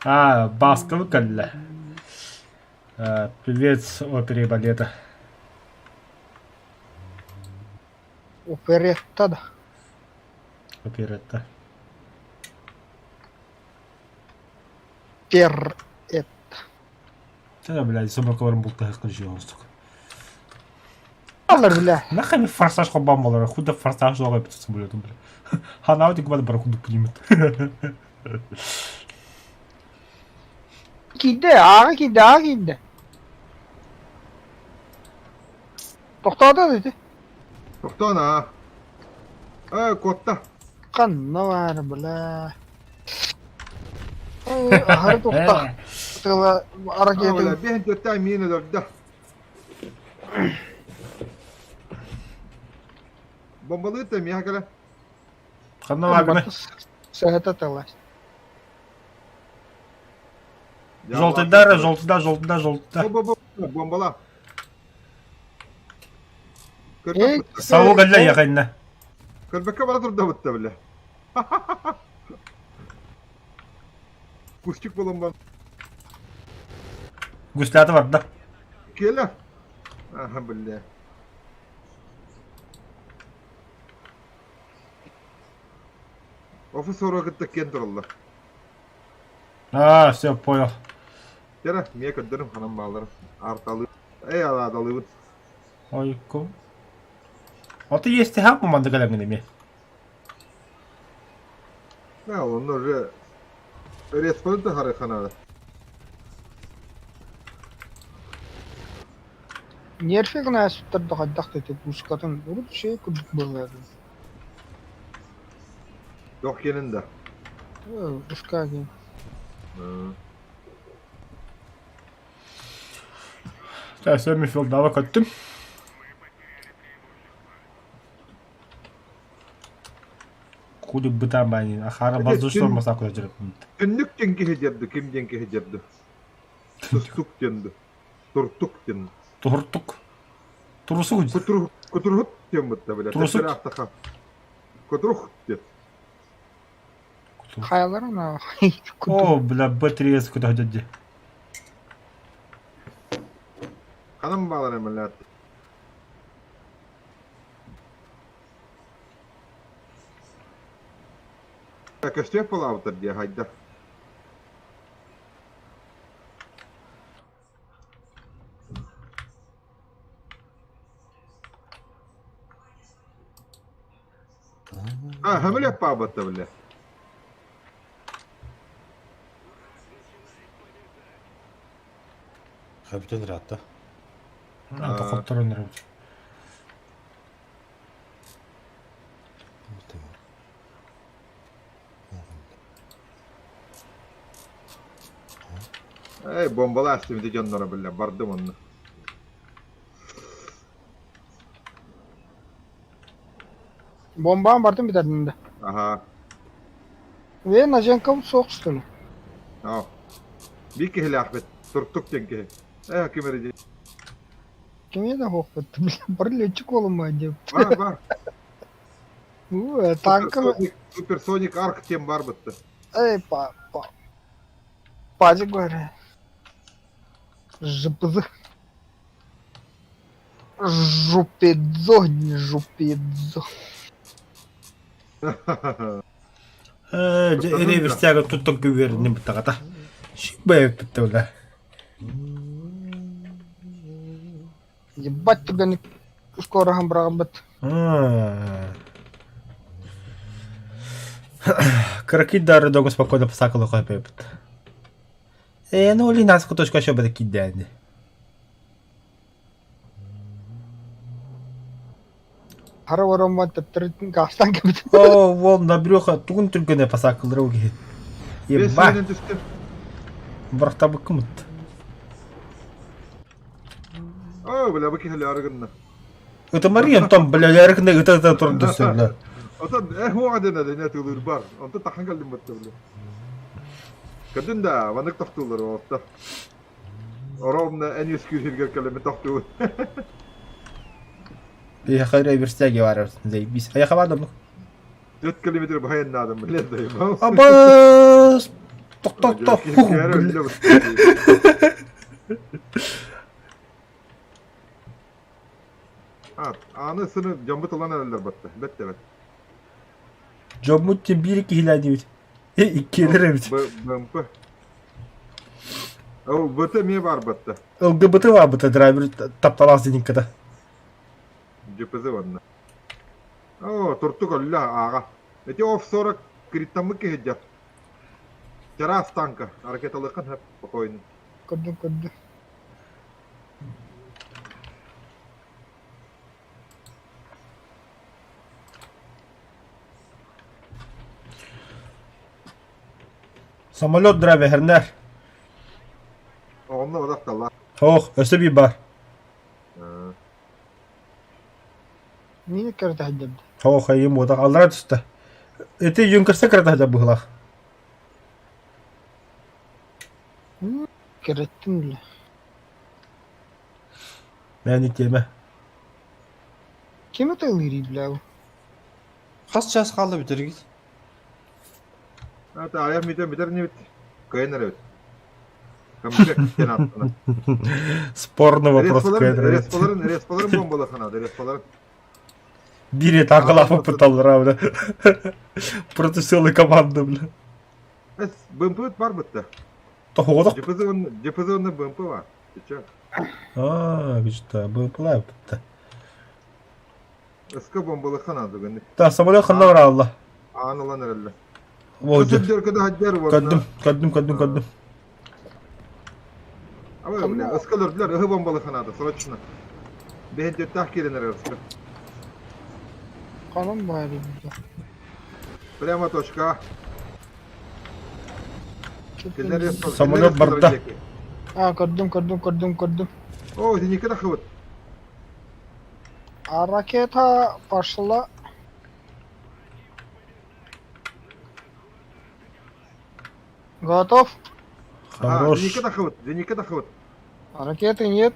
А, Баскова кэллэ. А, певец оперы и балета. Оперетта да. Оперетта. Пер. Эт. Да, блядь, собакаларым бултаһыкка жиһоостук. Алар бля. Нахуй форсаж хобам болар, худо форсаж оҕой бит самолетом, бля. Ханаутик бада барахуду пулемет. Киирдэ, ааҕа киирдэ, ааҕа киирдэ. Тохтоото ити. Тохтоон аа. Э, куотта. Ханна баар бля. Ой, аһары тухтах. Тыла А, бля, ракета. биэһин түөртээх миин өлөрдө. Бомбалыыр да миэхэ кэлэ. Ханна бааргына? Сэһэтэ тыла. Желтыйдар, желтыйдар, желтыйдар, желтыйдар. Бу, бу, бу, бомбала. Эй, Сау кэллэ яхайна. Көрбөккө бара турда бутта бile. Кустик болон бар. Гуслята барда. Келе. Аха, бля. Офис кытта кен тураллар. А, все, понял. Кere, мие көрдөрүм ханан баалар. Арталы. Эй, аладалыбыт. Ойку. Вот и есть хап манда кэлэҥҥин эмиэ. Да, он уже респонды харыханада. Нерфи гына сүттэр хайдах дете пускатын урут шей курдук буолар. Yok yeninde. Ушка диэн. Так, все, Мифил, давай көттүм. Хули бытан бани. Ахара воздушный тормоза куда жүріп. Түннүк ден киһи дерди, ким ден киһи дерди. Тустук денди. Туртук ден. Туртук. Турусу Кутур кутурхут ден бутта бile. Турусук. Тетер ахтаха. Кутурух диэн. Хайаларын О, бля, Б3 куда ходят де. Ханан баалар эмэлэт. Көстүөх буолаабыттар дии хайда. А, көмөлөп баабатта бile. Хабитен ыраатта. Тохотторон эрэ. Эй, бомбалаах ити дьонноро бile, бардым онно. Бомбаан бардым бүтэрдим да. Аха. Ve Najenka суох что ли? Аа. Биир киһилээхпит. Туртук диэн киһи. Ээ, ким эрэ дии. Кими да хоох бля, бар летчик олума деп. Бар, бар. Ну, танка. Суперсоник, Суперсоник Арк диэн бар бытты. Эй, па, па. Пазик говоря. ЖПЗ. Жупидзо, не жупидзо. Э, реверстяга тут только уверенным тагата. Шибай бля. Ебать тебя не скоро хамбрагамбат. Краки дары дого спокойно посакала хапепт. Э, ну ли нас куточка еще бы такие дяди. Харавороммат төттөрүтүн гаастан кэбит. О, вон на брюхо тугун түргене посакал руки. Бес Еба, сүүнэн түстүм. брахтабы кымыт. Оо, бля, бу киһи арыгынна. Это Мария Антон, бля, я рыкны это это турдусы, бля. Отон э хуа дена дена тылыр бар. Онто тахан калдым батта бля. Кадын да, ванык тохтуулар оотта. Ровно эн үскүүргер кэлэми тохтуу. Я хайра верстяги варар, заебись. А я хавадам. 4 километр баһайын наадам, бля, да. Абас! Ток ток ток. Бля. Аны сыны жамбыт ылан эрэллэр батта. Бетте бет. Жоммут тем биир киһилээ диэбит. Э, иккиэлэр эбит. БМП. Ол БТ ме бар батта. ЛГБТ баабыта драйвер тапталаас диникката. ДПЗ ванна. О, тортук олла аага. Эти оф 40 криттаммык киһиддер. Чараас танка. Ракеталыкын хөп спокойно. Көрдүм көрдүм. Самолет драйвер хернер. Онно одакталла. Ох, өсө би бар. Мини көрдө хаддабды. Ох, айым одак аллара түстэ. Эти юнкерсе кырата хада быһылах. Кереттим бля. Мәни теме. Ким это ылыри бля? Хас час хаалла бүтэргит? Ата аяр митер митер не бит. Кайнер бит. Камбек тен аттына. Спорный вопрос Респаларын, респаларын, респаларын бомбалы ханады, респаларын. Бири таңғалапы пыталдыра, бля. Против целой команды, бля. Эс, БМП бар бітті. Тоғодық. ДПЗ онда БМП бар. Ты чё? А, что, БМП бітті. СК бомбалы ханады гэнни. Да, самолет ханна бар алла. Аан ылан эрэллэ. О, Көсөддөркөдө хаджар Көрдүм, көрдүм, көрдүм, көрдүм. Абы, бля, СК-лар ыһы бомбалы ханады, срочно. Бэһин төттаах киирэн эрэр СК. Канам баары бля. Прямо точка. Кинилэр Самолет барда. А, көрдүм көрдүм көрдүм көрдүм. О, синики да хыбыт. А ракета пошла. Готов? Хорош. Зеники да хыбыт, зеники да хыбыт. А ракеты нет.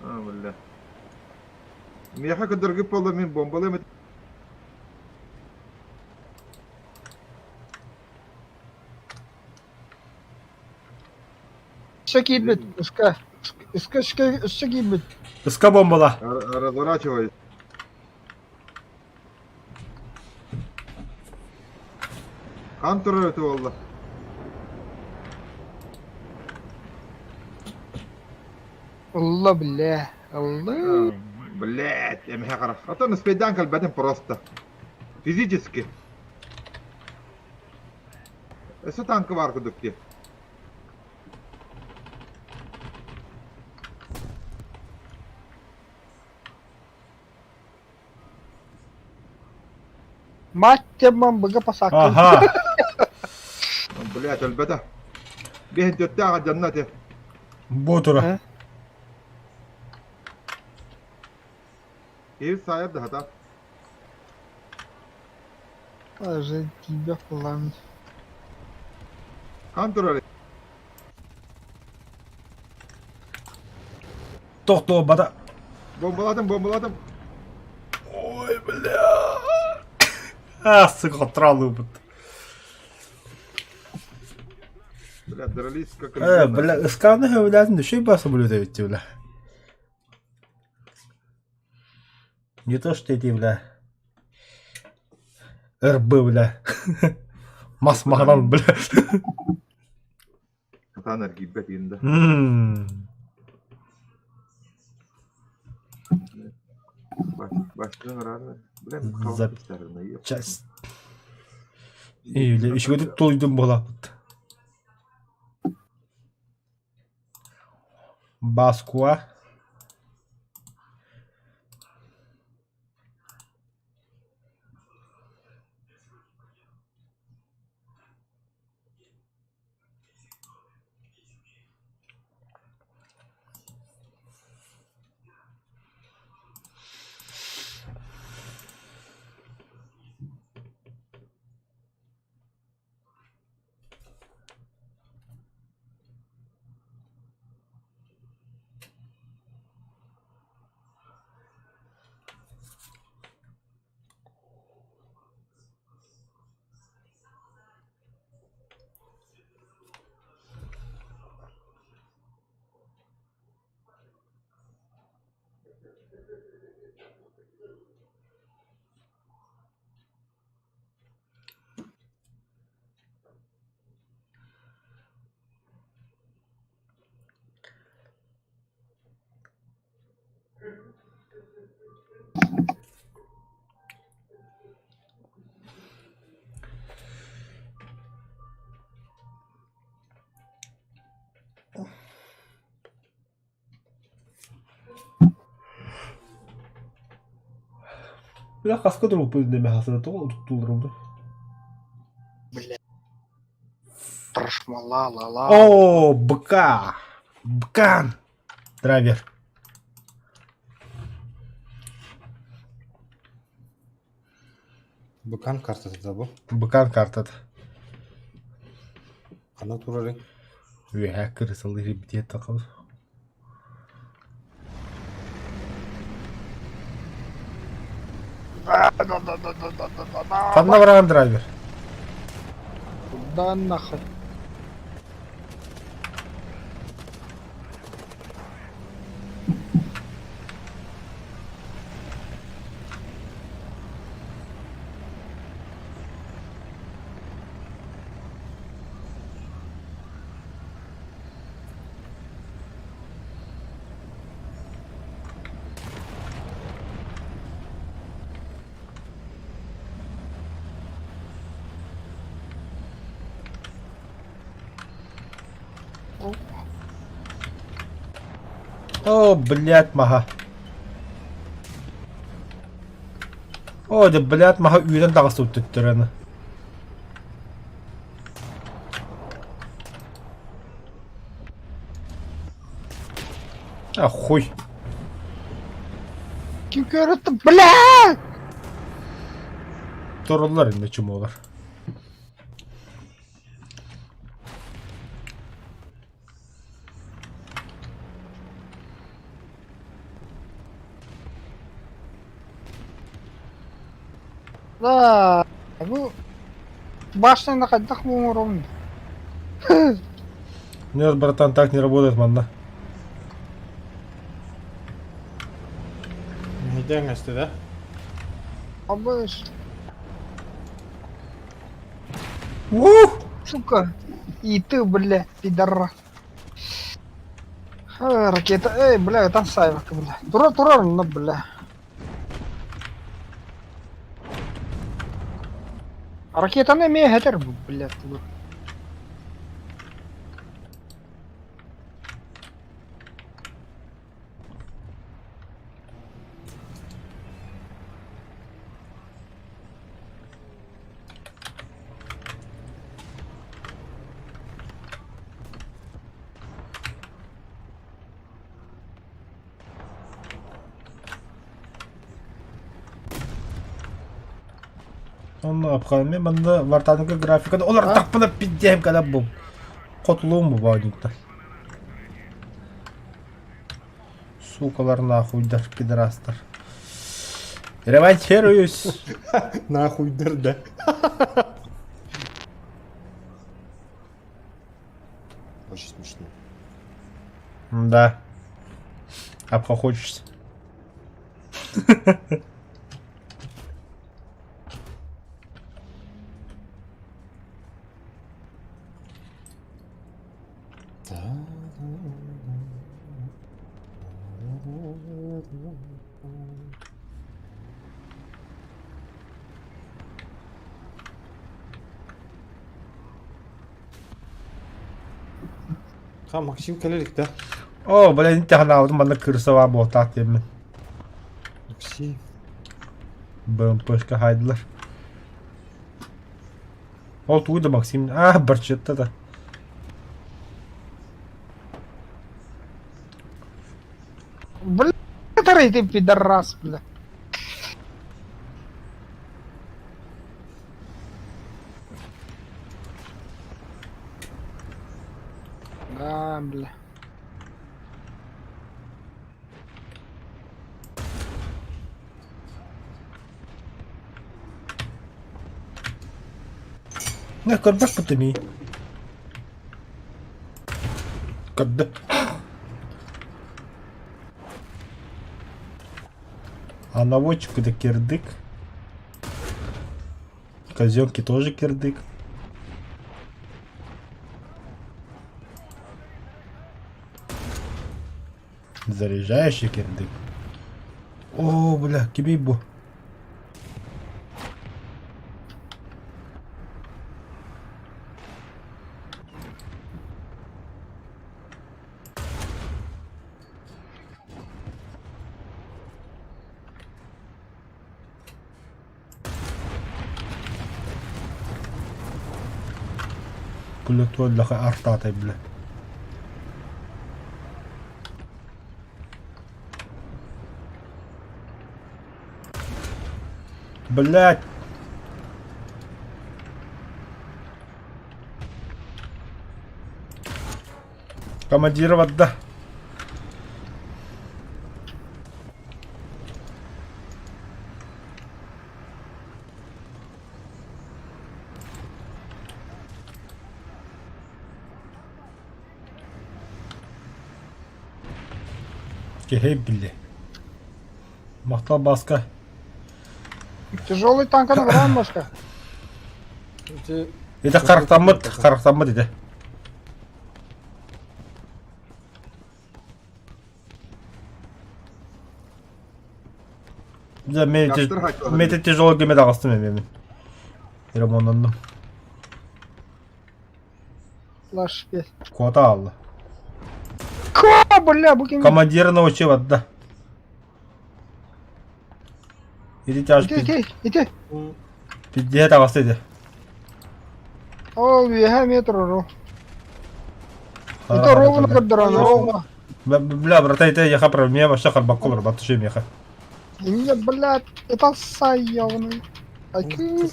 А, бля. Меха көдөргү болла мен бомбалы. Өссө киирбит, ыска. Ыска, ыска, өссө киирбит. Ыска бомбала. Разворачивай. Хаан турар этэ буолла. Ылла, бля. Ылла. Блять, эмиэ харах. А то успейдаан кэлбэтим просто. Физически. Өссө танка баар курдук дии. Мать темам быга посадка. Ага. Блять, өлбөтө. Биһин төртөөх дьонно те. Бу тура. Киһи саайар да хата. Уже тебя план. Хаан турар Тохтуобата. Бомбалатым, бомбалатым. Ой, бля. А, сука, тралыбыт. Бля, дрались как Э, бля, ыскааны хөбүлээтин үчүй ба самолет эбит бля. Не то, что эти, бля. РБ, бля. Мас маханан, бля. Сатаан эргийбэт иин да. Башынан рано. Бля, Запчасть. Или үчүгэйдик тулуйдум буолааппыт. Баскуа. Бля, хаска турбуппут иннэ хасына тоҕо утуктуулларым Бля. Прошмала ла ла. О, быка! Быкан! Драйвер. Быкан картата да бу. Быкан картата. Ханна турарый? Үөһээ кырысалыыр битиэт тахабыт. Ханна бараҕын драйвер? Да нахуй. О, блядь, маһа. О, дьэ, блядь, маһа үүрэн таҕыста төттөрөнө. А хуй. Ким көрөттө, бля! Торуллар инде чумолар. Да, бу башняны хайдах буҥуруҥ? Нет, братан, так не работает манна. Мэһэйдээн кэстэ да? Абыш. Ух! Сука. И ты, бля, пидорас. Ха, ракета. Эй, бля, там сайвак, бля. Тура, тура, ну, бля. Ракетаны эмиэ этэр бу, бля. Онно апхаами манна вартаныгы графиканы олар тахпына пиздеем когда бу хотулуум бу бауньуктар. Сукалар нахуйдар пидорастар. Реваншируюсь. Нахуйдар да. Очень смешно. Да. Обхохочешься. Ха, Максим кэлэ илик да? О, блин, интехнаабытым манна кырса буолтаах диэммин. Максим. БМПшка хайдылар. Ол тугуй да Максим? А, барчетта да. Бля, ты пидорас, бля. Да, бля. Нэ, көрбөппүт ини. Көрдө. А наводчику да кирдык. Казенки тоже кирдык. Заряжающий кирдык. О, бля, кимий бу. Бля, туоллаха артаатай, бля. Блять. Командир да. Киһи били. Махтал Баска. Тяжелый танк ана башка. Ити Ити харахтаммыт, харахтаммыт ити. Дьэ, мете тяжелый геме таҕыстым эмиэ Ремоннанным. Лашпе. Куота аалла. Ка, бля, бу ким? Командира научил да. Ити тяж Ити, ити, ити. пиздее таҕыста ити. Ол үөһэ метр ро. Это ровно көрдөрөн, ровно. Бля, брата, это яха про меня вообще харбакко бар, батышы меха. Не, блядь, это сай явный. Айкы.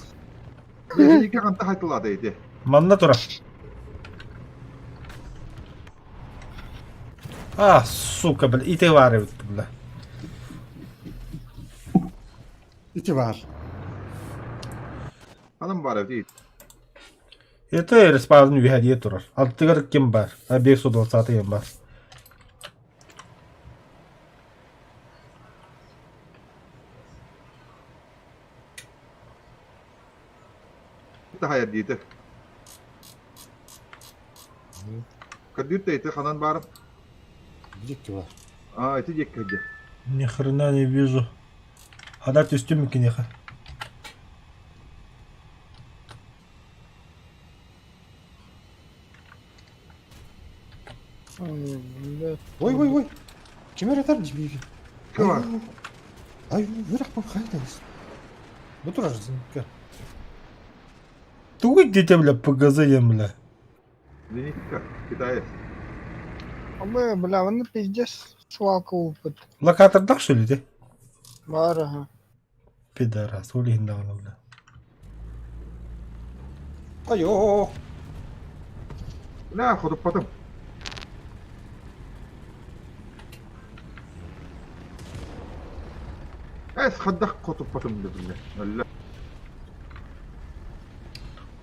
Биһиги ханта хайтылаата ити. Манна тура. А, сука, бля, ити баар эбит, бля. Ити баар. Анам баар эбит. Это респаун үһэ турар. Аттыгар ким бар? Объект 120 ким бар? Таһайар диэтэ. Көрдүүр да ити ханан баар? Дикки бар. А, ити диэкки сылдьар. Ни хрена не вижу. Ада түстүм киниэхэ. Ой, блядь. Ой, ой, ой. Ким эрэ этэр дии Ким бар? Ай, үөрэх хайдайс. Бу турар зинка. Тугу дите, бля, ПГЗ диэн, бля. Зенитка, китаец. Абы, бля, оны пиздец свалка опыт. Локатордаах что ли, ти? Бар, ага. Пидорас, ол иһин даҕаны, бля. Айоо. Бля, хотуппатым. Эс хаддах хотуппатым да бля. Өллө.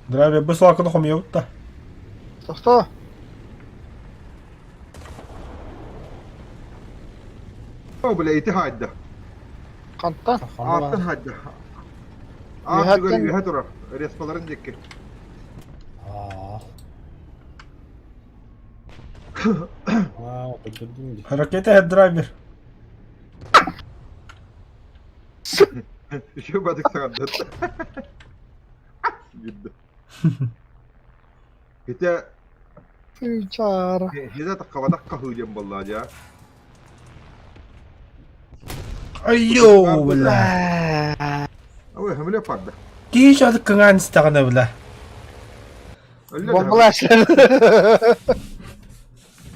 Драйвер бу свалканы хомуйабыт да. Тохто. О, бля, ити хаайда. Хантан? Ааттан хаайда. Аат Үһэттэн- үһэ турар. Респаларын диэки. Аа. Аа, көрдүм дии. Ракета head драйвер. Еще бадык саҕардат. Гидде. Ити Чара. хизэ таххабатах хаһыы диэн буоллаа дьаа. Айо, бля. Ой, хамле парда. Киһи шаты кыҥаан истэҕинэ, бля. Өллө Бомбалаш.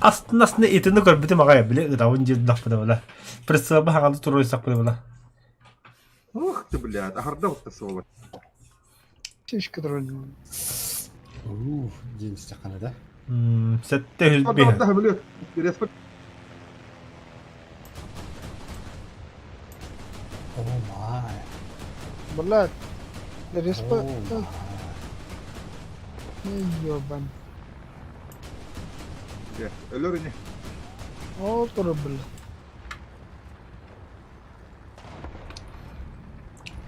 Астын-астына итини көрбүтүм аҕай, били ытабын дьиэдахпына, бля. Прицелба хаҥалы туруйсахпына, бля. Ух ты, блядь, аһарда утта суола. Шишка турар. Ух, диэн истэххинэ да. Сэттэ үһүс Орда биһ. орда хамле. Респа О май. Блядь. Респа. О май. Ёбан. Өлөр ини. Ол турар, бля.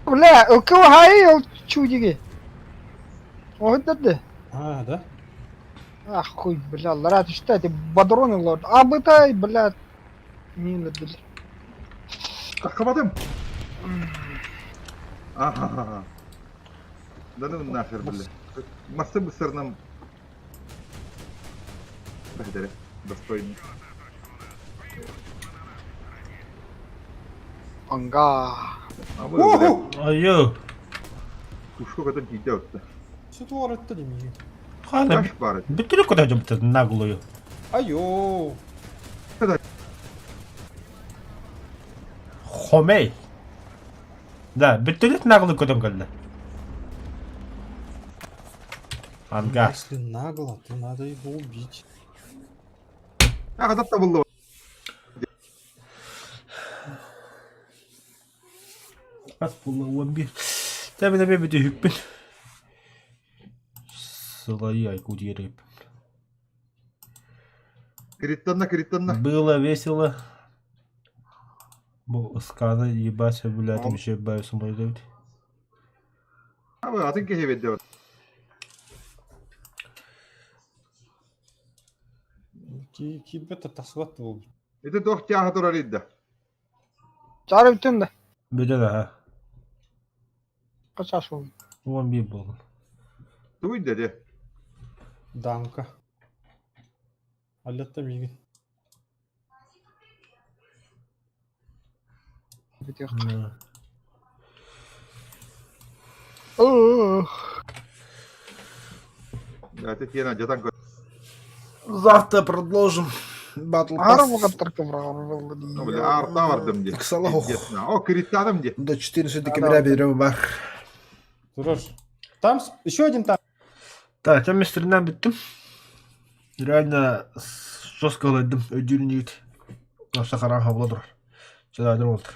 Бля, ылкы хай ол чудиги. Оһдады. А, да? Ах, хуй, бля, лара түстэ, ти бадроны лорд. А бытай, бля. Мина, бля. Таххабатым. Ахаха. Да ну нахер, бля. Масты бысырным. Бәһдәре, достойный. Анга. А вы, бля, Айо. пушку көтөн тиийдэ отта. Сутуор этте дии. Хана, Таш бар. бүтүрүк көтө дьомтор наглую. Айоо. Хомей. Да, бүтүрүк наглый көтөн кэллэ. Ангар. Если нагло, то надо его убить. А, хатап табылды. Ас була 11. Тэбин эбэ бүтүһүкпүн. Сылайы айку диэрип. Кириттанна, кириттанна. Было весело. Бу ыскааны ебать сөбүлээтим еще баю сумайдабыт. А вы атын киһи бедде. Ки киирбэт тахсыбат буолбут. Ити туох тяха турар идда. Чара бүтүн да. Бүтэн аха. Качаш ол. 11 буолла. Тугуй деді. Дамка. Аллатта миигин. Бүтүөх. Да. Ох. Ати тиена жатан көр. Завтра продолжим. Батл Ары Pass. бугаттар кыбрагар Ну, бля, арта бардым ди. К Салаху. О, кириттадым ди. До 14 декабря берем бар. Турар. Там еще один там. Так, я мистеринен бүттүм. Реально жестко ылайдым. Өйдүүрүн жигит. Сахаран хабыла турар. Чыдаадыр болтур.